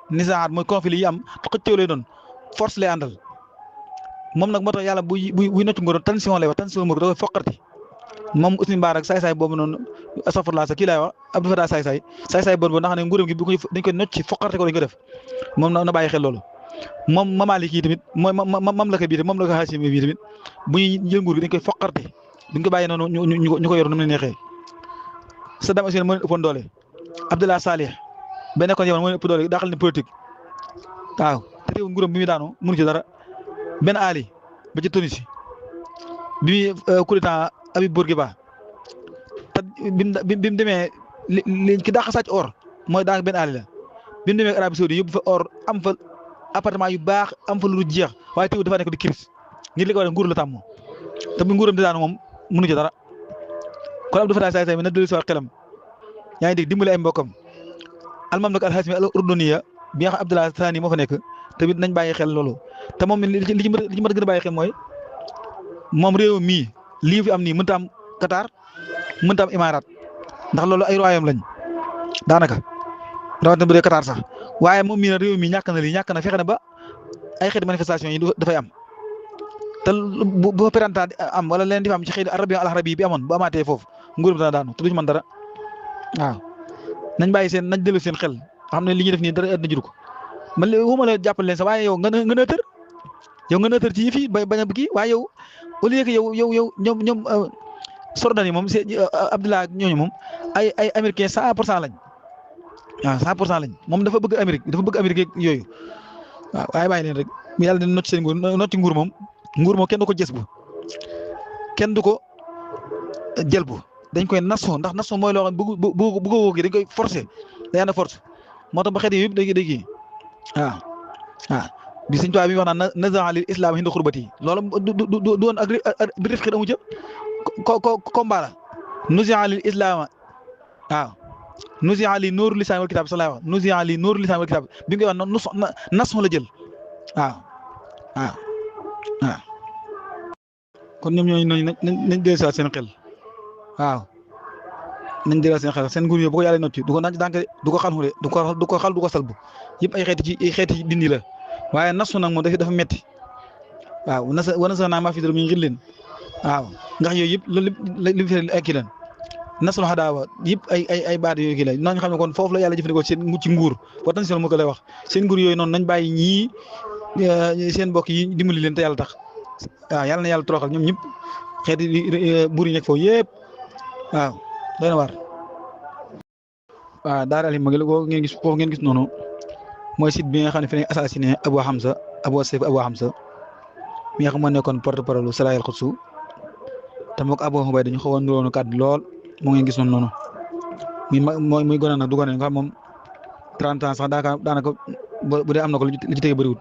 nisaaat mooy conflit yi am xëccoo lay doon force lay àndal moom nag moo tax yàlla buy nocc nguur tension lay wax tension da koy foqati moom Ousmane Bara ak saay-saay boobu noonu astafurlaa sa kii laay wax Abdou Fatah saay-saay boobu ndax ne nguuram gi dañ koy nocc foqati ko dañ ko def moom na bàyyi xel loolu moom Mamalik yi tamit mooy mamlaka bii moom la ko Hachimi bii tamit bu ñuy jël nguur gi dañ koy foqati duñ ko bàyyi noonu ñu ko yor nu mu neexee Saddam Hussein moo leen ëppoon doole Abdullah Salih ba nekkoon yow moo leen ëpp doole daxal ne politique waaw te réew nguuram bi muy daanu mënu ci dara Ben Ali ba ci Tunisie bi muy coup d'état Habib Bourguiba te bi mu demee li ki dàq sàcc or mooy daanaka Ben Ali la bi mu demee Arabie Saoudite yóbbu fa or am fa appartement yu baax am fa lu jeex waaye teewul dafa nekk di crise ngir li ko war nguur la tàmm te bu nguuram di daanu moom mënu ci dara kon Abdou Fatah saay-saay mi na dellu si waat xelam yaa ngi dégg dimbali ay mbokkam al-mamlaka al-hashimiyya al-urduniyya bi nga xam Abdullah Thani moo fa nekk tamit nañ bàyyi xel loolu te moom li ci mën a gën a bàyyi xel mooy moom réew mii lii fi am nii mënta am Qatar mënta am Imaaraat ndax loolu ay royaume lañ daanaka rawatina bu dee Qatar sax waaye moom mii nag réew mii ñàkk na fexe na ba ay xeeti manifestation yi dafay am te bu fa péranta am wala leen di fa am ci xëy arabi bi amoon bu amaatee foofu nguur bi dana daanu te duñu mën dara waaw nañ bàyyi nañ dellu seen xel xam ne li ñuy def nii dara àddina juru ko man waxuma la jàppale leen sax waaye yow nga nëtër ci fii bañ a kii waaye yow au lieu que yow ñoom Sorodani yi moom Abdullah ñooñu moom ay américain 100% lañ waaw 100% lañ moom dafa bëgg Amérique yooyu waaw waaye bàyyi leen rek yàlla dina nocc seen nguur nguur moom kenn du ko jës bu kenn du ko jël bu dañ koy nason ndax nason mooy loo xam bu ko dañ koy forcer day ànd ak force moo tax ba xeet yëpp day kii waaw bi Sëñ Tuubaa bi wax naan nazaa lil islam hinda xurbati loolu du doon ak bi ref xit amu ca combat la nuzi'a lil islam waaw nuzi'a li nuurul lisaan wal kitaab sallallahu alayhi wa sallam nuzi'a li nuurul lisaan wal kitaab bi nga wax nason la jël waaw kon ñoom ñooñu nañ dellusiwaat seen xel waaw nañ dellusiwaat seen xel seen nguur yi bu ko yàlla nocci du ko naan dànk du ko xalxu de du ko xal du ko salbu yëpp ay xeeti dindi la waaye nasu nag moom dafa metti waaw wana sax naa maa fi dara muy ngir leen waaw ndax yooyu yëpp loolu li fi ay kii leen nasul xadaawa yëpp ay baat yooyu kii la nañ xam ne kon foofu la yàlla jëfandikoo seen ci nguur potentiel mu ko lay wax seen nguur yooyu noonu nañ bàyyi ñii seen mbokk yi dimbali leen te yàlla tax waaw yàlla na yàlla toroxal ñoom ñëpp xeeti buur yi nekk foofu yëpp waaw doy na waar. waaw daara Al Himma ko ngeen gis foofu ngeen gis noonu mooy site bi nga xam ne fi ne assassiné Abou Hamza mi nga xam moo nekkoon porte-parole lu Salah El Qudsou te moog Abou Hubayda dañu xaw a nuróonu kàddu lool moo ngeen gis noonu muy gone nag du gone nga xam moom 30 ans sax daanaka bu dee am na ko li ci tege bëriwul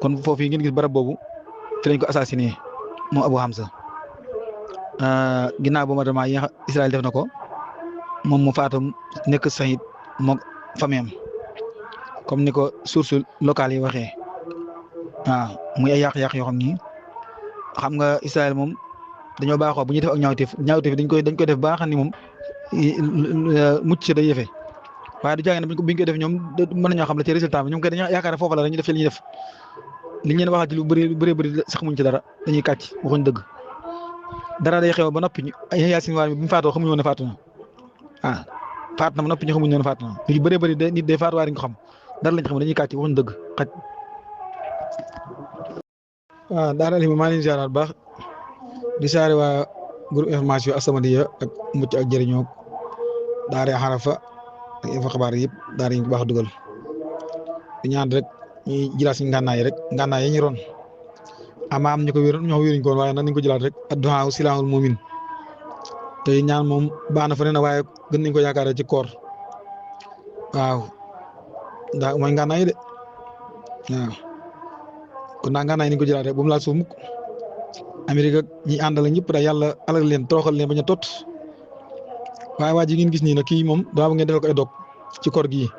kon foofu yi ngeen gis barab boobu fi lañ ko assassiné moom Abou Hamza ginnaaw bombardement yi nga xam Israël def na ko moom mu faatu nekk sahid moog famille am comme ni ko source locale yi waxee waaw muy ay yàq-yàq yoo xam ni xam nga Israël moom dañoo baaxoo bu ñuy def ak ñaawteef dañ koy def baax ni moom mucc ci day yëfe waaye du jàng ne biñ koy def ñoom mën nañoo xam la ci résultat bi ñoom koy dañoo yaakaar ne foofu la dañuy def ci li ñuy def liñ leen waxal ci lu bëri sax muñ ci dara dañuy kàcc waxuñ dëgg dara day xew ba noppi ay Yaasin waar bi mu faatoo xamuñu woon ne faatu na faat na ba noppi ñu xamuñu woon ne faatu na lu bëri nit day faatu waaye dañ ko xam dara lañ xam dañuy kàcc waxuñ dëgg xaj. waaw daara Al Himma maa ngi leen di ziaraat baax di saare waa groupe information As-Samadiyya ak mucc ak jëriñoo daara Xarafa ak info xabaar yëpp daara yi ñu baax dugal ñaan rek ñuy jëlaat suñu ngànnaay rek ngànnaay yi ñu ron ama am ñu ko wér ñoo wéruñ ko woon waaye nag nañ ko jëlaat rek adduhaa silaahul mu'min te ñaan moom baax na fa ne na waaye gën nañ ko yaakaar ci koor waaw ndax mooy ngànnaay yi de waaw kon naa ngànnaay nañ ko jëlaat rek bu mu laal suuf mukk Amérique ak ñi àndal ñëpp daal yàlla alal leen toroxal leen bañ a tot waaye waa ji ngeen gis nii nag kii moom daa ngeen defal ko ay dog ci koor gii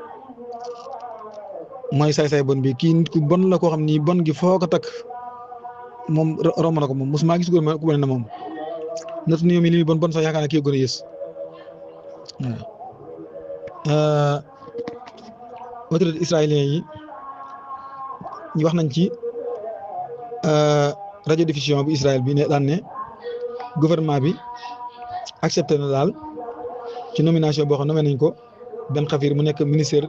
mooy saay-saay bon bi kii nit ku bon la koo xam ni bon gi foo ko takk moom romb na ko moom mosuma gis ku bon na moom nat ni mi li bon bon sax yaakaar naa kii gën a yées autorité israélien yi ñu wax nañ ci radiodiffusion bu Israël bi ne daan ne gouvernement bi accepté na daal ci nomination boo xam nommé nañ ko Ben Khafir mu nekk ministère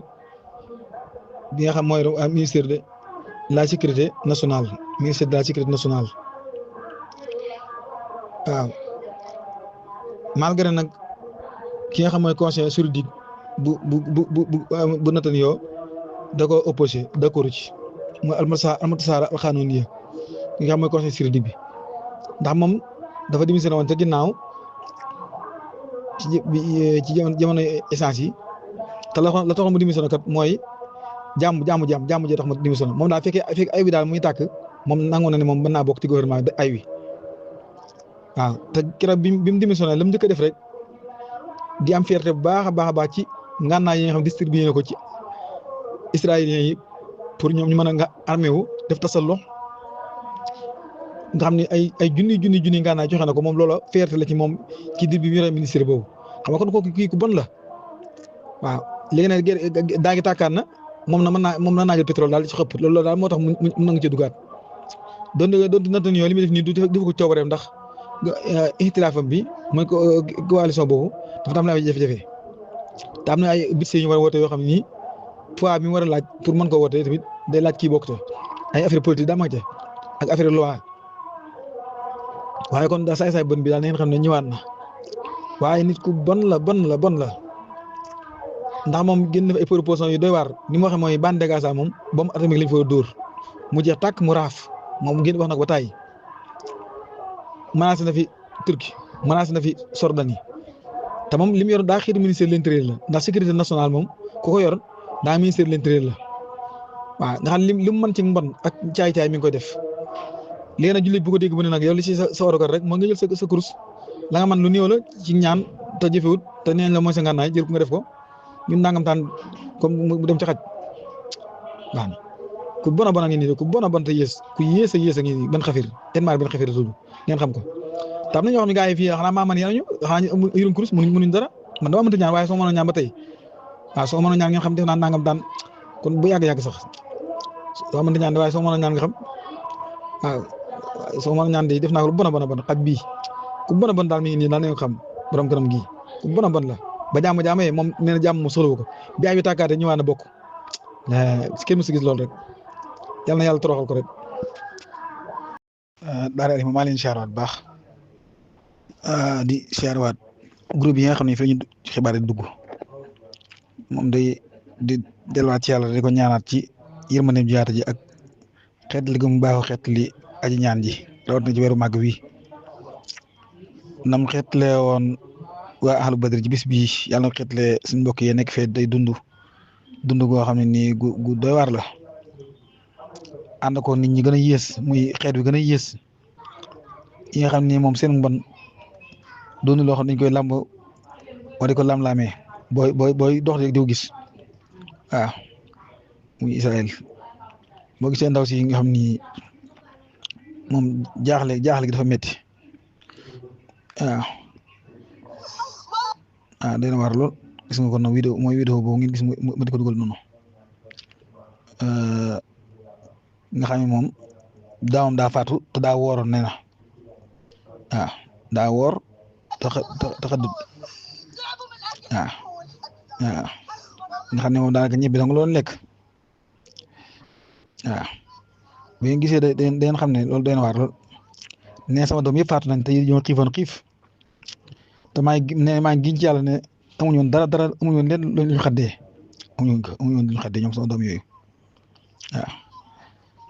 bi nga xam mooy ministère de la sécurité nationale ministère de la sécurité nationale waaw malgré nag ki nga xam mooy conseil juridique bu Netanyahu da ko opposé d'accord ci mooy Almatasar al-Qanuniya ki nga xam mooy conseil juridique bi ndax moom dafa démissionné woon ca ginnaaw ci jamono essence yi te la taxoon mu démissionné kat mooy jàmm jee tax mu démissionné moom daal fekkee ay wi daal muy tàkk moom nangu na ne moom mën naa bokk ci gouvernement bi ay wi waaw te keroog bi mu démissionné la mu njëkk a def rek di am fierté bu baax a baax ci ngànnaay yi nga xam distribué na ko ci israéliens yi pour ñoom ñu mën a nga armé wu def tasallo nga xam ne ay junni ngànnaay joxe na ko moom loola fierté la ci moom ci dir bi mu yore ministère boobu xam nga kon kooku kii ku bon la waaw léegi nag daa ngi tàkkaat na moom na naa jël pétrole daal ci xëpp loolu daal moo tax mu nangu ci dugaat doon Netanyahu li muy def nii du def ko coobareem ndax ixtilaafam bi mooy coalition boobu dafa am na ay jafe-jafe te am na ay budget yu ñu war a woote yoo xam ne nii poids bi mu war a laaj pour mën ko woote tamit day laaj kii bokk te ay affaire politique daa mag ca ak affaire loi waaye kon daa saay bon bi daal na ngeen xam ne ñëwaat na waaye nit ku bon la ndax moom génn fa ay propositions yu doy waar ni mu waxee mooy bande de Gaza moom bombe atomique lañ fa dóor mu jeex tàkk mu raaf moom génn wax na ko ba tàyyi menacé na fi Turquie menacé na fi Jordanie te moom li mu yor daa xiitu ministère de l'intérieur la ndax sécurité nationale moom ku ko yor daa ministère de l'intérieur la waaw nga xam li mu mën ci mbon ak caay-caay mi ngi koy def léegi nag jullit bu ko dégg bu ne nag yow li ci sa warugar rek moo nga jël sa kurus la nga mën lu néew la ci ñaan te jëfewut te neen la mooy sa ngànnaay jël ko nga def ko ñun nangam taan comme mu dem ci xaj waaw ku bon a bon a ngi nii ku bon a bon te yées ku yées a ngi nii Ben Khafir Ben Khafir tudd ngeen xam ko te am na ñoo xam ne gars yi fii xanaa maa man yéen ñu xanaa yërun kurus mënuñ dara man dama mënta ñaan waaye soo mënoon ñaan ba tey waaw soo mënoon ñaan ngeen xam def naa nangam daan kon bu yàgg sax soo mënta ñaan waaye soo mënoon ñaan nga xam waaw soo mënoon ñaan de def naa ko lu bon a bon xaj bii ku bon a bon daal mi ngi nii daal nañu xam borom këram gii ku bon a bon la ba jàmm moom nee na jàmm mu soxlawu ko bi ay bi tàkkaate ñëwaat na bokk kenn mësu gis loolu rek yal na yàlla toroxal ko rek. Daara Alima maa leen siyaarwaat baax di siyaarwaat groupe yi nga xam ne fii ñu xibaar yi dugg moom day di delluwaat ci yàlla di ko ñaanaat ci yërmandeem jiyaata ji ak xeet li mu baaxoo xeet li aji ñaan ji rawatina ci weeru màgg wi nam xeetle woon waa ahlu badri ci bis bii yàlla na xeetle suñ mbokk yi nekk fee day dund goo xam ne nii gu doy waar la ànd ko nit ñi gën a yées muy xeet wi gën a yées yi nga xam ne moom seen mbon doonu loo xam dañ koy làmb wala di ko lam-laamee booy dox di ko gis waaw muy Israël boo gisee ndaw si nga xam ni moom jaaxle gi dafa métti waaw dana war lool gis nga ko nag vidéo boobu ngeen gis ma di ko dugal noonu nga xam ne moom daawam daa faatu te daa wooroon nee na waaw daa woor te xaddut waaw nga xam ne moom daanaka ñebe dong loolu lekk waaw bu ngeen gisee da ngeen xam ne loolu dana war lool nee sama doom yëpp faatu nañ te ñoo xiifoon xiif te maa ngi giñ ci yàlla ne amuñu woon dara amuñu woon leen lu ñu xaddee amuñu woon lu ñu xaddee ñoom sama doom yooyu waaw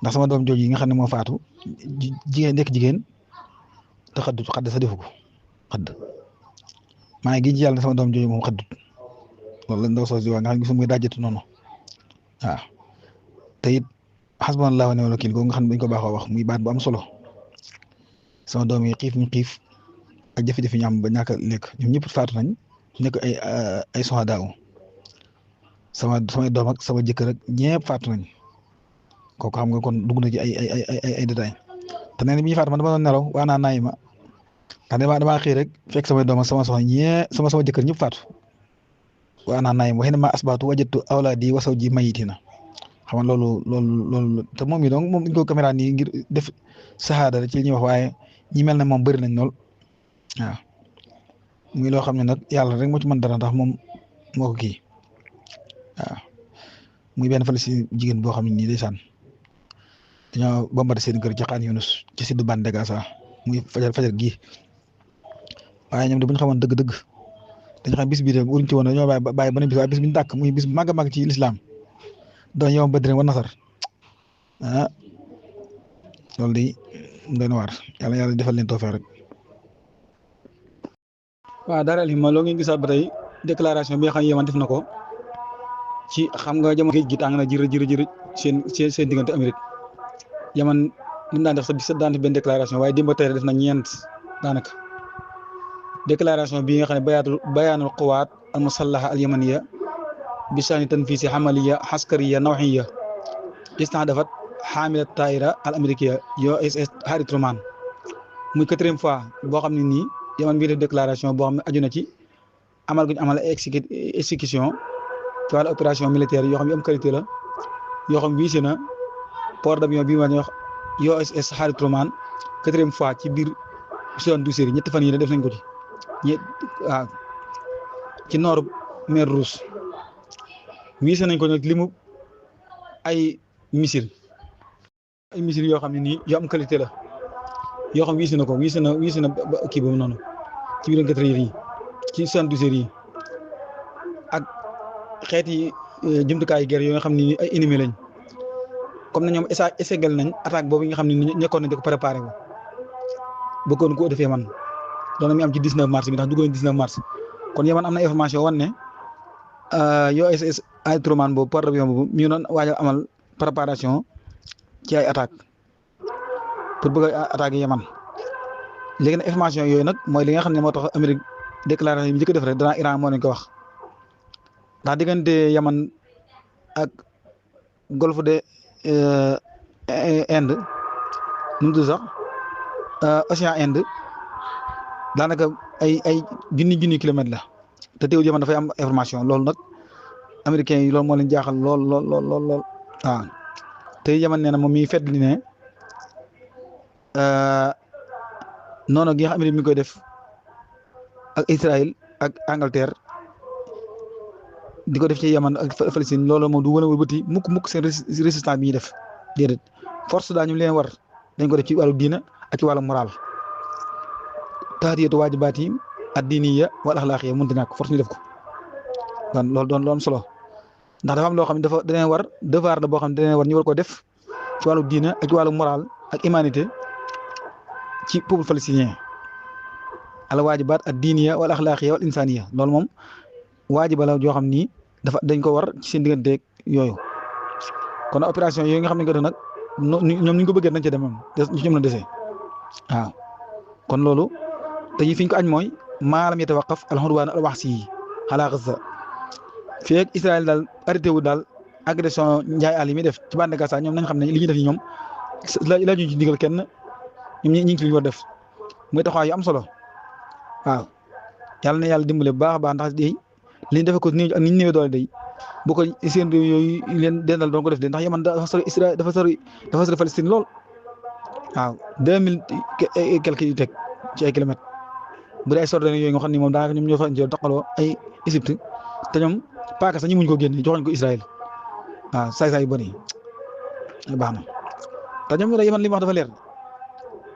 ndax sama doom jooju yi nga xam ne moo faatu jigéen nekk jigéen te xadd sa defu ko xadd maa ngi ji yàlla ne sama doom jooju moom xaddut loolu la ndaw soos di wax nga xam ne gisul muy dajjatu noonu waaw te it xasbunallaahu wa ni'mal wakiil googu nga xam ne dañ ko baaxoo wax muy baat bu am solo sama doom yi xiif ñu xiif ak jafe-jafe ñu am ba ñàkk a lekk ñoom ñëpp faatu nañ nekk ay soxadaaw samay doom ak sama jëkkër ak ñëpp faatu nañ kooku xam nga kon dugg na ci ay détails te nee na bi ñuy faatu man dama doon nelaw waa naa naay ma ndax damaa xëy rek fekk samay doom ak sama soxna sama jëkkër ñëpp faatu waa naa naay ma waxee ne ma asbaatu wajatu awlaadi wa zawji mayitina xam nga loolu te moom yi donc moom dañ ko caméra nii ngir def saxaada ci li ñuy wax waaye ñi mel ne moom bëri nañ lool waaw muy loo xam ne nag yàlla rek moo ci mën dara ndax moom moo ko kii waaw muy benn fële si jigéen boo xam ne nii ndeysaan dañoo bombardé seen kër ci Khan Yunus ci siddu bande Gaza muy fajar gii waaye ñoom de bu ñu xamoon dëgg-dëgg dañu xam bis bii de wuñ ci woon dañoo bàyyi beneen bis waaye bis bi ñu dàkk muy bis bu màgg a màgg ci lislaam doon yow Badrin wa Nasar loolu de doy na waar yàlla defal leen toofeex rek. waaw daara alhimma loo ngeen gisaat ba tey déclaration bi nga xam ne Yaman def na ko ci xam nga jamono géej gi tàng na jërë seen diggante Amérique Yaman li mu daan def sa daan def benn déclaration waaye démb tey def na ñeent daanaka déclaration bii nga xam ne bayaanul quwaat al musallaha al yamaniya bi sha'ni tanfiisi hamaliya askariya nawhiya istahdafat xaamilat taayira al américain USS Harry Truman muy 4e fois boo xam ne nii Yaman bii def déclaration boo xam ne aju na ci amal guñ amal exécution ci wàllu opération militaire yoo xam ne am qualité la yoo xam wiise na port d'avion bi ma wax USS Harry Truman 4e fois ci biir 72 heures ñetti fan yi ne def nañ ko ci waaw ci nord mer Rouge wiise nañ ko nag limu ay missile yoo xam ne nii yoo am qualité la yoo xam wiise na kii boobu noonu ci biir 4 heures yi ci 72 heures yi ak xeeti jumtukaayu guerre yoo nga xam ne ay ennemis lañ comme ne ñoom essegal nañ attaque boobu nga xam ne ñekkoon nañ di ko préparé ko bëggoon ko defee man doon na mi am ci 19 mars bi ndax duggoon 19 mars kon Yaman am na information wan ne USS Harry Truman boobu port d'avion boobu mi ngi doon waajal amal préparation ci ay attaque pour bëgg a attaquer Yaman léegi nag information yooyu nag mooy li nga xam ne moo tax Amérique déclaration bi njëkk def rek danaa Iran moo leen ko wax ndax diggante Yaman ak golfe de Inde nu mu tudd sax océan Inde daanaka ay junni kilomètres la te teewul Yaman dafay am information loolu nag américains yi loolu moo leen jaaxal lool waaw te Yaman nee na moom miy fedd li ne noonu gi nga xam ne mi ngi koy def ak Israël ak Angleterre di ko def ci Yaman ak Palestine loolu moom du wane wëlbati mukk seen résistance bi ñuy def déedéet force daa ñu leen war dañ ko def ci wàllu diina ak ci wàllu moral tahdiyatu waajibaati ad-diiniyya wal axlaaqiyya mënut a ñàkk force ñu def ko kon loolu doon lu am solo ndax dafa am loo xam ne dafa dana war devoir la boo xam ne dana war ñu war ko def ci wàllu diina ak ci wàllu moral ak humanité ci peuple palestinien al waajibaat ad-diiniyya wal axlaaqiyya wal insaaniyya loolu moom waajiba la joo xam ni dañ ko war ci seen digganteeg yooyu kon opération yooyu nga xam ne nga def nag ñoom ñu ko bëggee nañ ca dem moom ñu ci mën a desee waaw kon loolu te fi ñu ko añ mooy maalam yatawaqqaf al-udwaan al-wahshi ala Gaza fii ak Israël daal arrêté wu daal agression njaay àll yi muy def ci bande Gaza ñoom nañ xam ne li ñuy def ñoom la ñu ci digal kenn ñoom ñi ngi ci li ñu war def muy taxawaay yu am solo waaw yàlla na yàlla dimbale bu baax a baax ndax day li ñu defee ko nii ak ni ñu néewee doole day bu ko seen réew yooyu leen dendal doon ko def de ndax Yaman dafa sori Israël dafa sori Palestine lool waaw 2000 et quelques yu teg ci ay kilomètres bu dee ay sordone yooyu nga xam ne moom daanaka ñoom ñoo fa taqaloo ay Égypte te ñoom paaka sax ñu muñ ko génne joxoñ ko Israël waaw saay-saay yu bëri baax na te ñoom Yaman li mu wax dafa leer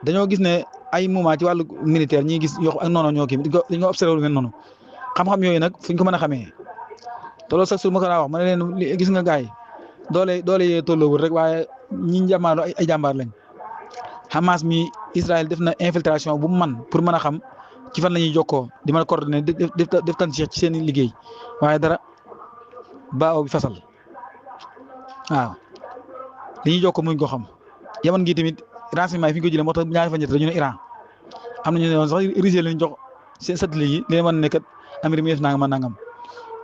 dañoo gis ne ay moment ci wàllu militaire ñi gis yoo ak noonu ñoo kii dañ ko observé lu mel noonu xam-xam yooyu nag fuñ ko mën a xamee te loolu sax su ma ko wax ma ne leen gis nga gaay doole yee tolloowul rek waaye ñi jàmbaar ay jàmbaar lañ. Hamas mi Israël def na infiltration bu man pour mën a xam ci fan la ñuy jokkoo di mën a coordonné def tan ci seen liggéey waaye dara baaw bi fasal waaw li ñuy jokkoo muñ ko xam. Yaman gi tamit renseignement yi fi ñu ko jëlee moo tax ñaari fan ñett dañu ne Iran am nañu ne woon sax Russie lañ jox seen satellite yi li leen mën ne kat Amérique mi def nangam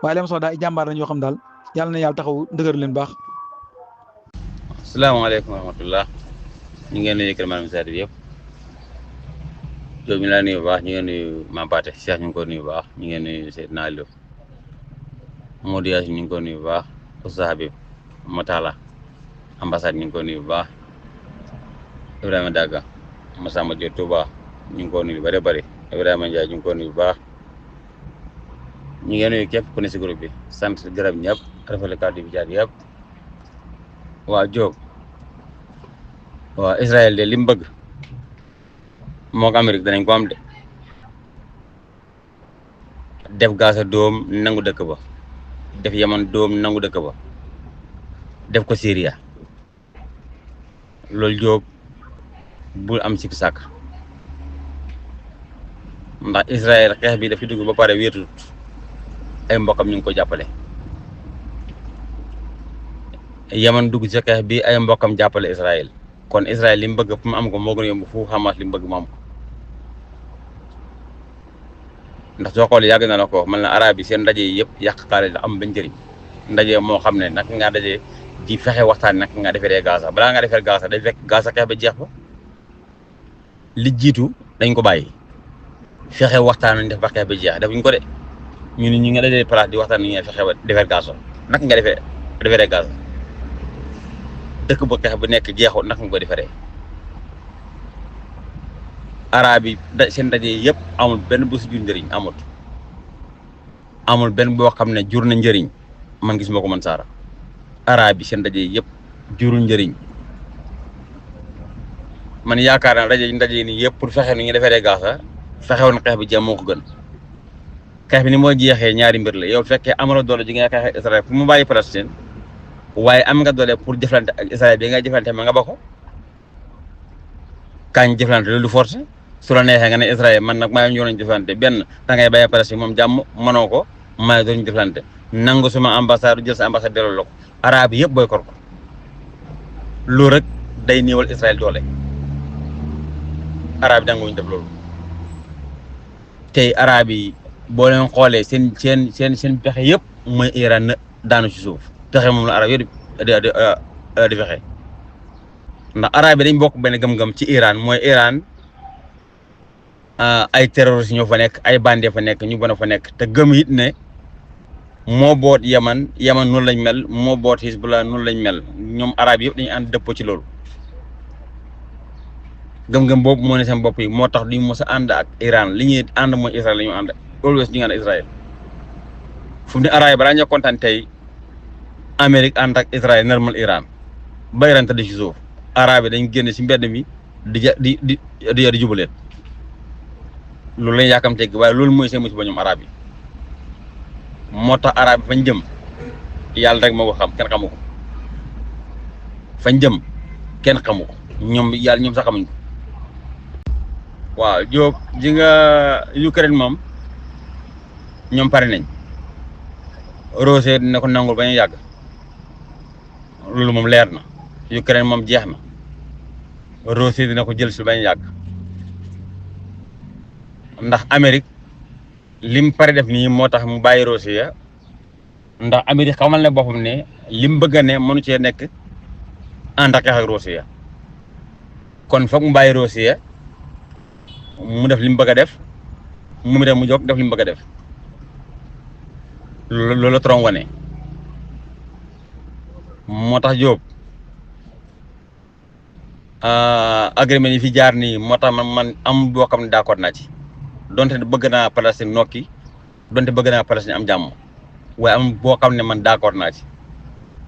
waaye li ma soxla daal ay jàmbaar lañ yoo xam daal yàlla na yàlla taxaw dëgër leen baax. asalaamaaleykum wa rahmatullah ñu ngeen nuyu kër Maam Sadio yëpp yow mi laa nuyu bu baax ñu ngeen nuyu Mame Pathé Cheikh ñu ngi ko nuyu bu baax ñu ngeen nuyu Seydina Aliou Modou Yacine ñu ngi ko nuyu bu baax Oustaz Habib Matala ambassade ñu ngi ko nuyu bu baax Ibrahima Daga Massamba Diop Touba ñu ngi ko nuyu bëri bëri Ibrahima Ndiaye ñu ngi ko nuyu bu baax ñu ngeen nuyu képp ku ne si groupe bi sant gërëm ñëpp rafetlu kàddu bi jaar yëpp waa Diop waaw Israël de li mu bëgg moo ko Amérique danañ ko am de def Gaza doom nangu dëkk ba def Yaman doom nangu dëkk ba def ko Syria loolu Diop bul am sikk sàkk ndax Israël xeex bi daf ci dugg ba pare wéetut ay mbokkam ñu ngi ko jàppale Yaman dugg ci xeex bi ay mbokkam jàppale Israël kon Israël li mu bëgg pour mu am ko moo gën a yomb fu Hamas li mu bëgg mu am ko ndax soo xoolee yàgg na la ko man na arab yi seen ndaje yi yëpp yàq xaalis la am benn njëriñ ndaje moo xam ne naka ngaa daje di fexe waxtaan naka nga defaree Gaza balaa nga defee Gaza day fekk Gaza xeex ba jeex ba li jiitu dañ ko bàyyi fexe waxtaan nañ def ba xeex ba jeex defuñ ko de ñu ni ñi nga dajee place di waxtaan ni nga fexe ba defee Gaza naka nga defaree Gaza dëkk bu xeex bu nekk jeexul naka nga ko defaree arab yi seen ndaje yëpp amul benn bu si jur njëriñ amul benn boo xam ne jur na njëriñ man gis ma ko man saara arab yi seen ndaje yëpp jurul njëriñ man yaakaar naa ndaje ni yëpp pour fexe nu ñu defaree Gaza fexewoon xeex bi jeex moo ko gën xeex bi ni moo jeexee ñaari mbir la yow fekkee amaloo doole ji nga xeexee Israël pour mu bàyyi Palestine waaye am nga doole pour jëflante ak Israël bi nga jëflante ma nga ba ko kañ jëflante loolu forcé su la neexee nga ne Israël man nag maa ngi ñëwoon jëflante benn da ngay bàyyi Palestine moom jàmm mënoo ko maa doon jëflante nangu suma ambassade jël sa ambassade delloo la ko arab yëpp booy kor ko loolu rek day néewal Israël doole arab yi danguñu def loolu tey arab yi boo leen xoolee seen pexe yëpp mooy Iran na daanu ci suuf pexe moom la arab yëpp di fexe ndax arab yi dañ bokk benn gëm-gëm ci Iran mooy Iran ay terroristes ñoo fa nekk ay bandits fa nekk ñu bon fa nekk te gëm it ne moo boot Yaman noonu lañ mel moo boot Hezbollah noonu lañ mel ñoom arab yëpp dañu ànd dëppoo ci loolu gëm-gëm boobu moo ne seen bopp yi moo tax duñu mos a ànd ak Iran li ñuy ànd mooy Israël la ñu ànd always ñu ngi ànd Israël fu mu ne arab yi balaa ñoo kontaan tey Amérique ànd ak Israël normal Iran ba Iran tëdd ci suuf arab yi dañ génn ci mbedd mi di jubaleen loolu lañ yaakamte waaye loolu mooy seen musiba ñoom arab yi moo tax arab yi fañ jëm yàlla rek moo ko xam kenn xamu ko fañ jëm kenn xamu ko ñoom yàlla ñoom sax xamuñ ko waaw Diop ji nga Ukraine moom ñoom pare nañ Russie dina ko nangul ba ñu yàgg loolu moom leer na Ukraine moom jeex na Russie dina ko jël si ba ñu yàgg ndax Amérique lim pare def nii moo tax mu bàyyi Russie ndax Amérique xamal ne boppam ne lim bëgg a ne mënu cee nekk ànd ak xeex ak Russie kon foog mu bàyyi Russie mu def li mu bëgg a def mu dem mu jóg def li mu bëgg a def loolu la Trump wane moo tax Diop agreement yi fi jaar nii moo tax man am boo xam ne d'accord naa ci donte bëgg naa Palestine nokki donte bëgg naa Palestine am jàmm waaye am boo xam ne man d'accord naa ci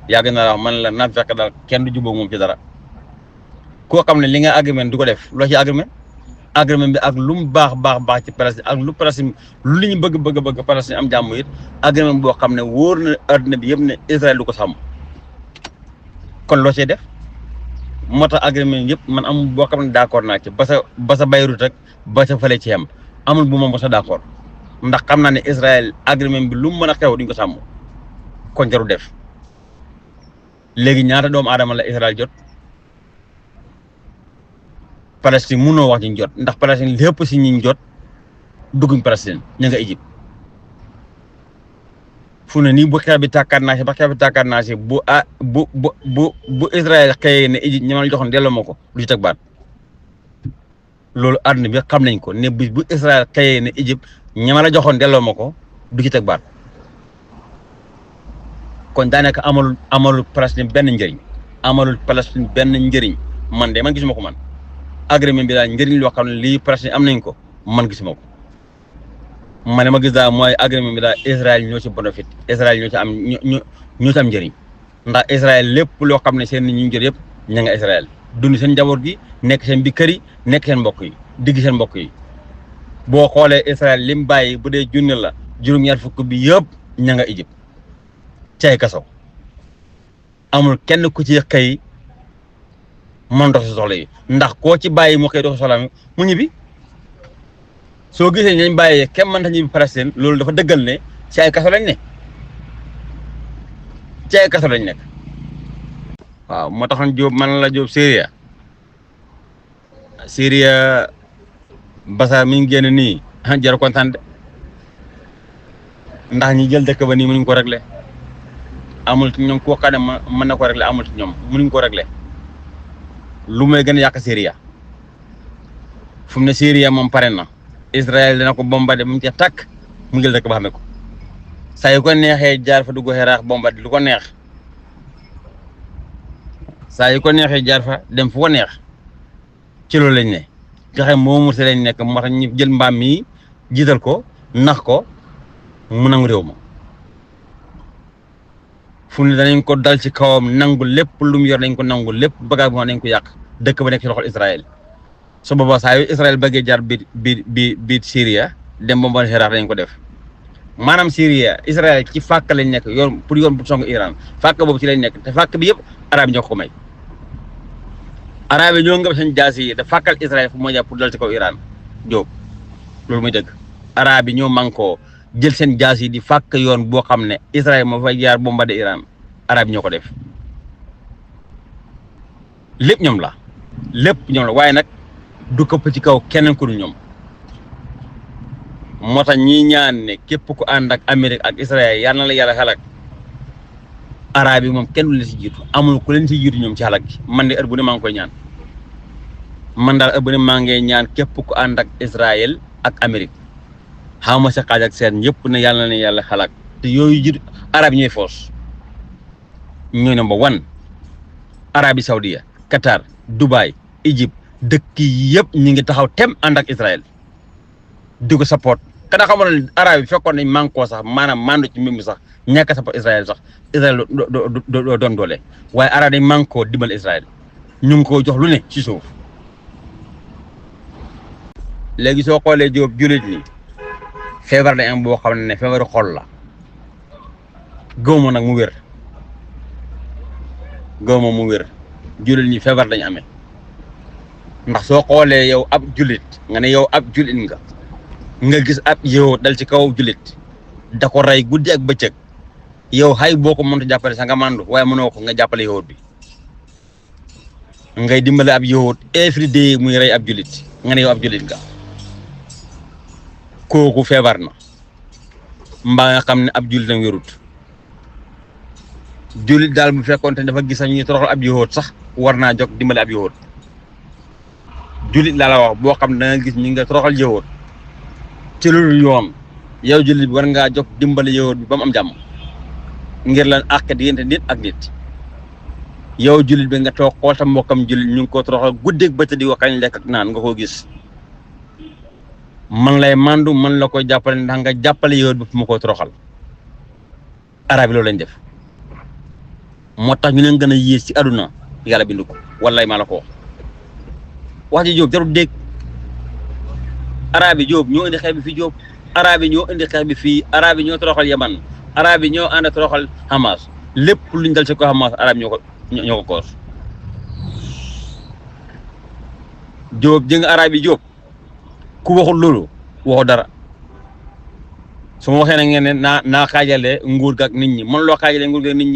yàgg na la wax man la naan fekk daal kenn du jubóog moom ci dara koo xam ne li nga agreement du ko def loo ci agreement bi ak lu mu baax ci Palestine ak lu Palestine lu li ñu bëgg Palestine am jàmm it agreement boo xam ne wóor na adduna bi yëpp ne Israël du ko sàmm kon loo see def moo tax agrément yëpp man amul boo xam ne d'accord naa ci ba sa Beyrouth rek ba sa fële ci am amul bu ma mos a d'accord ndax xam naa ne Israël agrément bi lu mu mën a xew duñ ko sàmm kon jaru def léegi ñaata doomu aadama la Israël jot Palestine mënoo wax ñu jot ndax Palestine lépp si ñi jot dugguñ Palestine ña nga Égypte fu ne nii bu xeex bi tàkkaat naa si bu Israël xëyee ne Égypte ñi ma la joxoon delloo ma ko du ci teg baat loolu àdduna bi xam nañ ko ne bu Israël xëyee ne Égypte ñi ma la joxoon delloo ma ko du ci teg baat kon daanaka amalul Palestine benn njëriñ man de man gisuma ko man agrément bi daal njëriñ loo xam ne lii Palestine am nañ ko man gisuma ko ma ne ma gis daal mooy agrément bi daal Israël ñoo ci bénéfice Israël ñoo ci am njëriñ ndax Israël lépp loo xam ne seen nit ñu jot yëpp ña nga Israël dund seen njaboot gi nekk seen bi kër yi nekk seen mbokk yi digg seen mbokk yi boo xoolee Israël lim bàyyi bu dee junne la juróom-ñaar fukk bi yëpp ña nga Égypte cay kaso amul kenn ku ci xëy mën dox si soxla yi ndax koo ci bàyyi mu xëy dox si soxla mu ñibbi soo gisee ñañ bàyyee kenn mënta ñibbi Palestine loolu dafa dëggal ne ci ay kaso lañ nekk waaw moo taxoon Jóob man la Jóob Syria Basa mi ngi génn nii jar kontaan de ndax ñi jël dëkk ba nii mënuñ ko réglé amul ci ñoom koo xam ne mën na ko réglé amul ci ñoom mënuñ ko réglé lu may gën a yàq Syria fu mu ne Syria moom pare na Israël dina ko bombardé mu ca tàkk mu jël dëkk ba xamee ko saa yu ko neexee jaar fa dugg Iraq bombardé lu ko neex saa yu ko neexee jaar fa dem fu ko neex ci loolu lañ ne joxe moomu si lañ nekk moo tax ñu jël mbaam mi jiital ko nax ko mu nangu réew ma fu ne danañ ko dal ci kawam nangu lépp lu mu yor dañ ko nangu lépp bagage bi dañ ko yàq dëkk ba nekk ci loxol Israël su boobaa saa yu Israël bëggee jaar biir Syria dem ba Iraq dañ ko def maanaam Syria Israël ci fàkk lañ nekk yoon pour song Iran fàkk boobu ci lañ nekk te fàkk bi yëpp arab yi ñoo ko may arab yi ñoo nga seen jaas yi da fàkkal Israël fu moo jàpp pour dal ci kaw Iran jóob loolu muy dëgg arab yi ñoo mànkoo jël seen jaas yi di fàkk yoon boo xam ne Israël moo fay jaar bombardé Iran arab yi ñoo ko def lépp ñoom la waaye nag du këpp ci kaw keneen ku dul ñoom moo tax ñi ñaan ne képp ku ànd ak Amérique ak Israël yal na la yàlla xalak arab yi moom kenn du leen si jiitu amul ku leen si jiitu ñoom ci xalak gi man de heure bu ne maa ngi koy ñaan man daal heure bu ne maa ngi ñaan képp ku ànd ak Israël ak Amérique xawma sa xaaj ak seen yëpp ne yàlla na yàlla xalak te yooyu jiitu arab yi ñooy force ñooy number one Arabie Saoudia Qatar Dubaï Égypte dëkk yi yëpp ñu ngi taxaw tem ànd ak Israël di ko support kana xamoon ne arab yi fekkoon nañ mànkoo sax maanaam mandu ci mbir mi sax ñàkk support Israël sax Israël doo doon doole waaye arab dañ mànkoo dimbal Israël ñu ngi ko jox lu ne ci suuf léegi soo xoolee Jóob jullit ñi feebar dañ am boo xam ne feebaru xol la gëwma nag mu wér jullit ñi feebar dañ amee ndax soo xoolee yow ab jullit nga ne yow ab jullit nga gis ab yow dal ci kaw jullit da ko rey guddi ak bëccëg yow xay boo ko mënta jàppale sax nga màndu waaye mënoo ko nga jàppale yowut bi ngay dimbale ab yowut every day muy rey ab jullit nga ne yow ab jullit nga kooku feebar na mbaa nga xam ne ab jullit am wérut jullit daal bu fekkoon te dafa gis sax ñuy toroxal ab yowut sax war naa jóg dimbale ab yowut jullit laa la wax boo xam ne da nga gis ñi nga toroxal yowut ci loolu yoon yow jullit bi war ngaa jóg dimbali yowut bi ba mu am jàmm ngir lan àq diggante nit ak nit yow jullit bi nga toog xool sa mbokkam jullit ñu ngi ko toroxal guddeeg bëccëg di ko kañ lekk ak naan nga koo gis man lay mandu man la koy jàppale ndax nga jàppale yowut bi fu ma koy toroxal arab yi loolu lañ def moo tax ñu leen gën a yées ci àdduna yàlla bindu ko wallaay maa la ko wax ji Jóob jarul dégg arab yi Jóob ñoo indi xeex bi fii Jóob arab yi ñoo indi xeex bi fii arab yi ñoo toroxal Yaman arab yi ñoo ànd toroxal Hamas lépp luñ dal ci ko Hamas arab ñoo ñoo ko koos Jóob jëng arab yi Jóob ku waxul loolu waxu dara su ma waxee nag ngeen ne naa xaajale nguur ga ak nit ñi mën loo xaajale nguur ga ak nit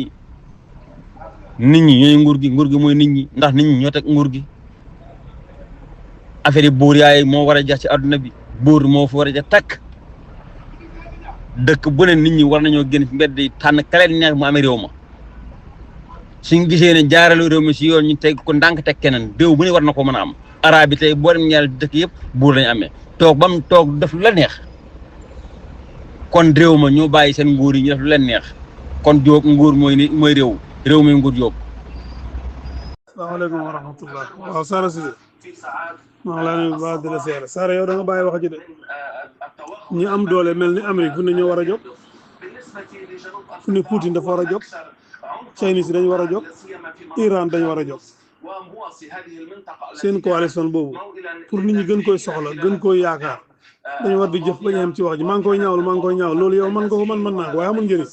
ñi ñooy nguur gi mooy nit ñi ndax nit ñi ñoo teg nguur gi affaire yi buur yaay moo war a jax ci adduna bi buur moo fi war a jax takk dëkk bu ne nit ñi war nañoo génn fi mbedd yi tànn kaleen neex mu amee réew ma suñ gisee ne jaarale réew mi si yoon ñu teg ko ndànk teg keneen réew bu ne war na ko mën a am arab bi tey boo dem ñaari dëkk yëpp buur lañu amee toog ba mu toog def lu la neex kon réew ma ñoo bàyyi seen nguur yi ñu def lu leen neex kon Jóob nguur mooy réew mi nguur Jóob. asalaamaaleykum wa rahmatullah waaw Sara Cissé maa ngi laa nuyu bu baax di la seere Sara yow da nga bàyyi wax ji de ñi am doole mel ni Amérique fu ne ñoo war a jóg fu ne Poutine dafa war a jóg Chinese dañu war a jóg Iran dañu war a jóg seen coalition boobu pour nit ñi gën koy soxla gën koy yaakaar dañu war di jëf bañ a yem ci wax ji maa ngi koy ñaawlu loolu yow mën nga ko man mën naa ko waaye amul njëriñ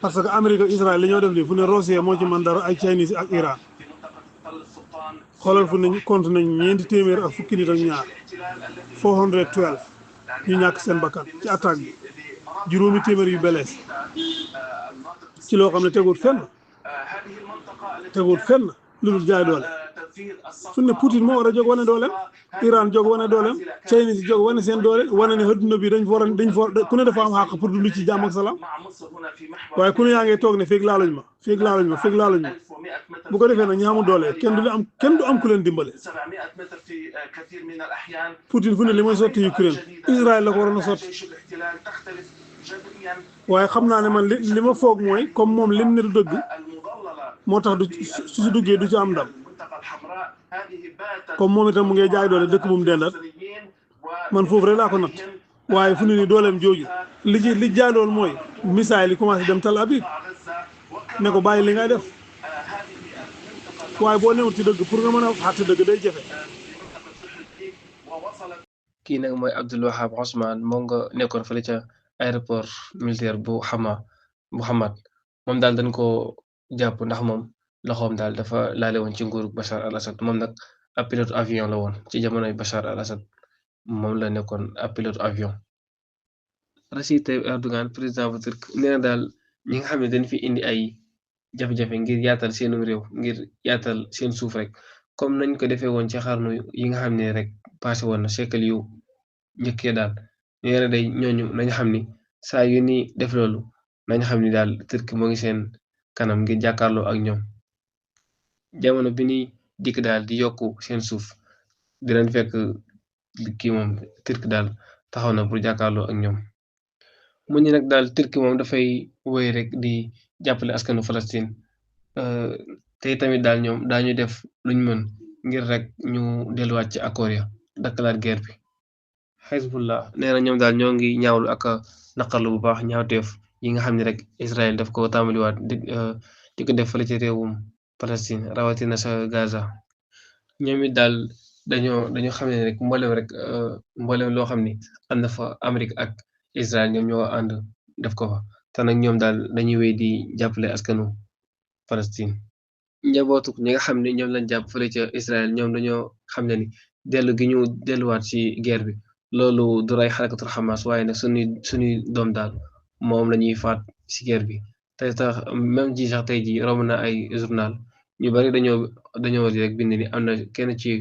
parce que Amérique ak Israël li ñoo def nii fu ne Russie moo ci man dara ay Chinese ak Iran xoolal fu ne compte nañ 400 ak fukki nit ak ñaar 412 ñu ñàkk seen bakkan ci attaque bi juróomi téeméer yu belees ci loo xam ne teguut fenn lu dul jaay doole fu ne Poutine moo war a jóg wane dooleem Iran jóg wane dooleem Chinese jóg wane seen doole wane ne adduna bi dañ fa ku ne dafa am xàq pour dund ci jàmm ak salaam waaye ku ne yaa ngi toog ne feeg laaluñ ma bu ko defee nag ñi amul doole kenn du am ku leen dimbale Poutine fu ne li mooy sotti Ukraine Israël la ko waroon a sotti waaye xam naa ne man li ma foog mooy comme moom lim ne du dëgg moo tax su duggee du ci am ndam comme moom itam mu ngi jaay doole dëkk bu mu dendat man foofu rek laa ko natt waaye fu ne ni dooleem jooju li jaay dool mooy misaay li commencé dem Tel Aviv ne ko bàyyi li ngay def waaye boo newul ci dëgg pour nga mën a xàtte dëgg day jafe. kii nag mooy Abdul Wahab Ousmane moo nga nekkoon fële ca aéroport militaire bu Hamad moom daal dañ ko jàpp ndax moom loxoom daal dafa laale woon ci nguuru Bachar al-Assad moom nag ab pilote avion la woon ci jamonoy Bachar al-Assad moom la nekkoon ab pilote avion. Recep Tayyip Erdogan président bu Turc nee na daal ñi nga xam ne dañ fi indi ay jafe-jafe ngir yaatal seenum réew ngir yaatal seen suuf rek comme nañ ko defee woon ci xarnu yi nga xam ne rek passé woon na siècle yu njëkkee daal nee na day ñooñu nañu xam ni saa yu ni def loolu nañu xam ni daal Turc moo ngi seen kanam ngir jàkkaarloo ak ñoom jamono bi ni dikk daal di yokku seen suuf dinañ fekk kii moom Turc daal taxaw na pour jàkkaarloo ak ñoom mu ni nag daal Turc moom dafay woy rek di jàppale askanu Palestine te tamit daal ñoom daañu def luñ mën ngir rek ñu delluwaat ci accord ya dakkalaat guerre bi. Hezbollah nee na ñoom daal ñoo ngi ñaawlu ak naqarlu bu baax ñaawteef yi nga xam ne rek Israël daf ko tàmbaliwaat di ko def fële ci réewum Palestine rawatina sa Gaza ñoom it daal dañoo xam ne rek mboolem loo xam ni am na fa Amérique ak Israël ñoom ñoo ànd def ko fa te nag ñoom daal dañuy wéy di jàppale askanu Palestine. njabootu ñi nga xam ne ñoom lañ jàpp fële ca Israël ñoom dañoo xam ne ni dellu gi ñu delluwaat ci guerre bi loolu du ray xarakatul Hamas waaye nag suñuy doom daal moom la ñuy faat ci guerre bi te tax même ji sax tey ji romb na ay journal ñu bari dañoo di rek bind ni am na kenn ci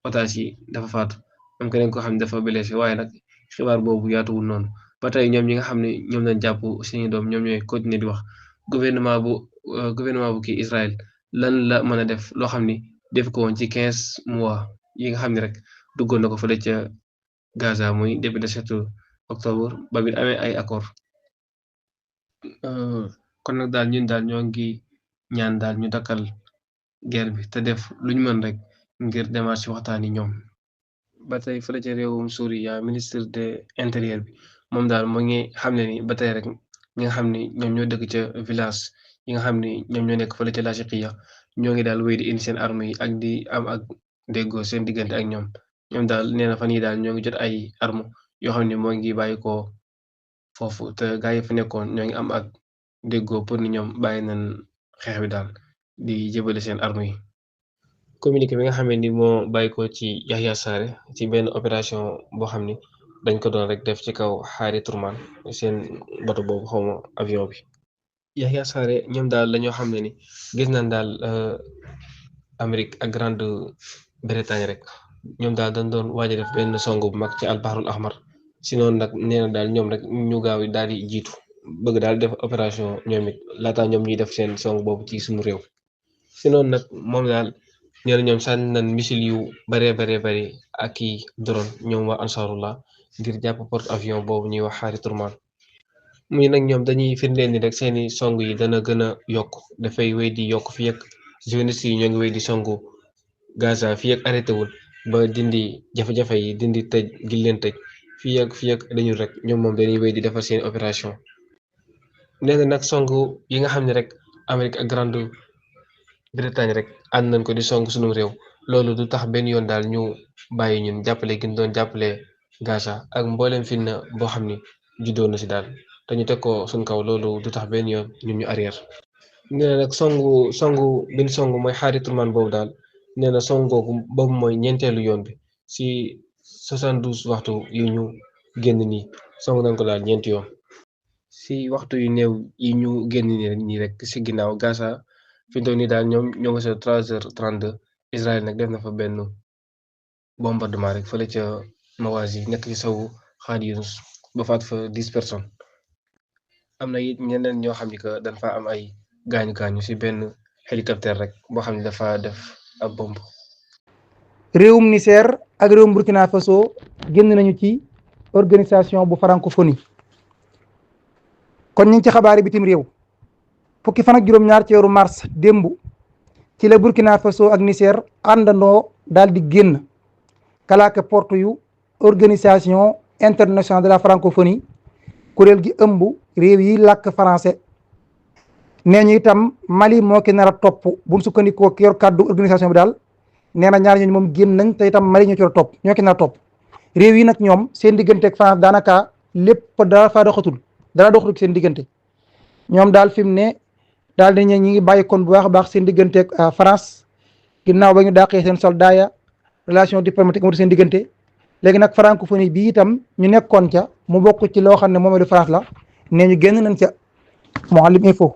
otage yi dafa faatu am keneen ko xam ne dafa blessé waaye nag xibaar boobu yaatuwul noonu ba tey ñoom ñi nga xam ne ñoom lañ jàpp seeni doom ñoom ñooy continuer di wax gouvernement bu kii Israël lan la mën a def loo xam ni def ko woon ci 15 mois yi nga xam ne rek duggoon na ko fële ca Gaza muy depuis le 7 octobre ba bi amee ay accord kon nag daal ñun daal ñoo ngi ñaan daal ñu dakkal guerre bi te def luñ mën rek ngir demaat ci waxtaan yi ñoom. ba tey fële ca réewum Suuriya ministre de intérieur bi moom daal moo ngi xam ne ni ba tey rek ñi nga xam ni ñoom ñoo dëkk ca village yi nga xam ni ñoom ñoo nekk fële ca Lachiqiya ñoo ngi daal wéy di indi seen armes yi ak di am ak déggoo seen diggante ak ñoom daal nee na fan yii daal ñoo ngi jot ay armes yoo xam ne moo ngi bàyyi ko foofu te gaa yi fa nekkoon ñoo ngi am ak déggoo pour ni ñoom bàyyi nañ xeex bi daal di jëbale seen armes yi. communiqué bi nga xam ne ni moo bàyyi ko ci Yahya Sarré ci benn opération boo xam ni dañ ko doon rek def ci kaw Harry Truman seen bato boobu xawma avion bi. Yahya Sarré ñoom daal lañoo xam ne ni gis nañ daal Amérique ak Grande-Bretagne rek ñoom daal dañ doon waaj a def benn song bu mag ci albahrul ahmar si noonu nag nee na daal ñoom rek ñu gaaw yi daal di jiitu bëgg daal def opération ñoom it laataa ñoom ñuy def seen song boobu ci suñu réew si noonu nag moom daal nee na ñoom sànni nañ missile yu bari ak i drone ñoom waa ansarullah ngir jàpp porte avion boobu ñuy wax Harry Truman muy nag ñoom dañuy firndeel ni rek seeni song yi dana gën a yokk dafay wéy di yokk fii ak sionistes yi ñoo ngi wéy di songu Gaza fii ak arrêté wul ba dindi jafe-jafe yi dindi tëj gi leen tëj fii ak dañu rek ñoom moom dañuy wéy di defar seen opération. nee na nag song yi nga xam ne rek Amérique ak Grande-Bretagne rek ànd nañ ko di song sunu réew loolu du tax benn yoon daal ñu bàyyi ñun jàppale gi ñu doon jàppale Gaza ak mboolem fitna boo xam ni juddoo na si daal te ñu teg ko suñ kaw loolu du tax benn yoon ñun ñu arrière. nee na nag songu bin song mooy Harry Truman boobu daal nee na song googu boobu mooy ñeenteelu yoon bi si 72 waxtu yu ñu génn nii song nañ ko daal ñeenti yoon. si waxtu yu néew yi ñu génn nii rek si ginnaaw Gaza fi mu toll nii daal ñoom ñoo ngi sa 3h32 Israël nag def na fa benn bombardement rek fële ca Mawazi nekk ci sawu Khan Younis ba faat fa 10 personnes. am na it ñeneen ñoo xam ni que dañ fa am ay gaañu si benn hélicoptère rek boo xam ne dafa def ab bomb. réewum Niger ak réewum Burkina Faso génn nañu ci organisation bu francophonie kon ñu ngi ci xabaari bitim réew fukki fan ak juróom-ñaar ci weeru mars démb ci la Burkina Faso ak Niger àndandoo daal di génn kalaake porte yu organisation internationale de la francophonie kuréel gi ëmb réew yi làkk français nee ñu itam Mali moo ki nar a topp buñ sukkandikoo ki yor kàddu organisation bi daal nee na ñaar ñooñu moom génn nañ te itam Mali ñoo ci war a topp ñoo ki nar a topp réew yi nag ñoom seen diggante ak France daanaka lépp dara faa doxatul seen diggante ñoom daal fi mu ne daal di ñi ngi bàyyi kon bu baax a baax seen diggante ak France ginnaaw ba ñu dàqee seen soldat ya relation diplomatique moo seen diggante léegi nag francophonie bi itam ñu nekkoon ca mu bokk ci loo xam ne moom du France la nee ñu génn nañ ca Mouhalim Info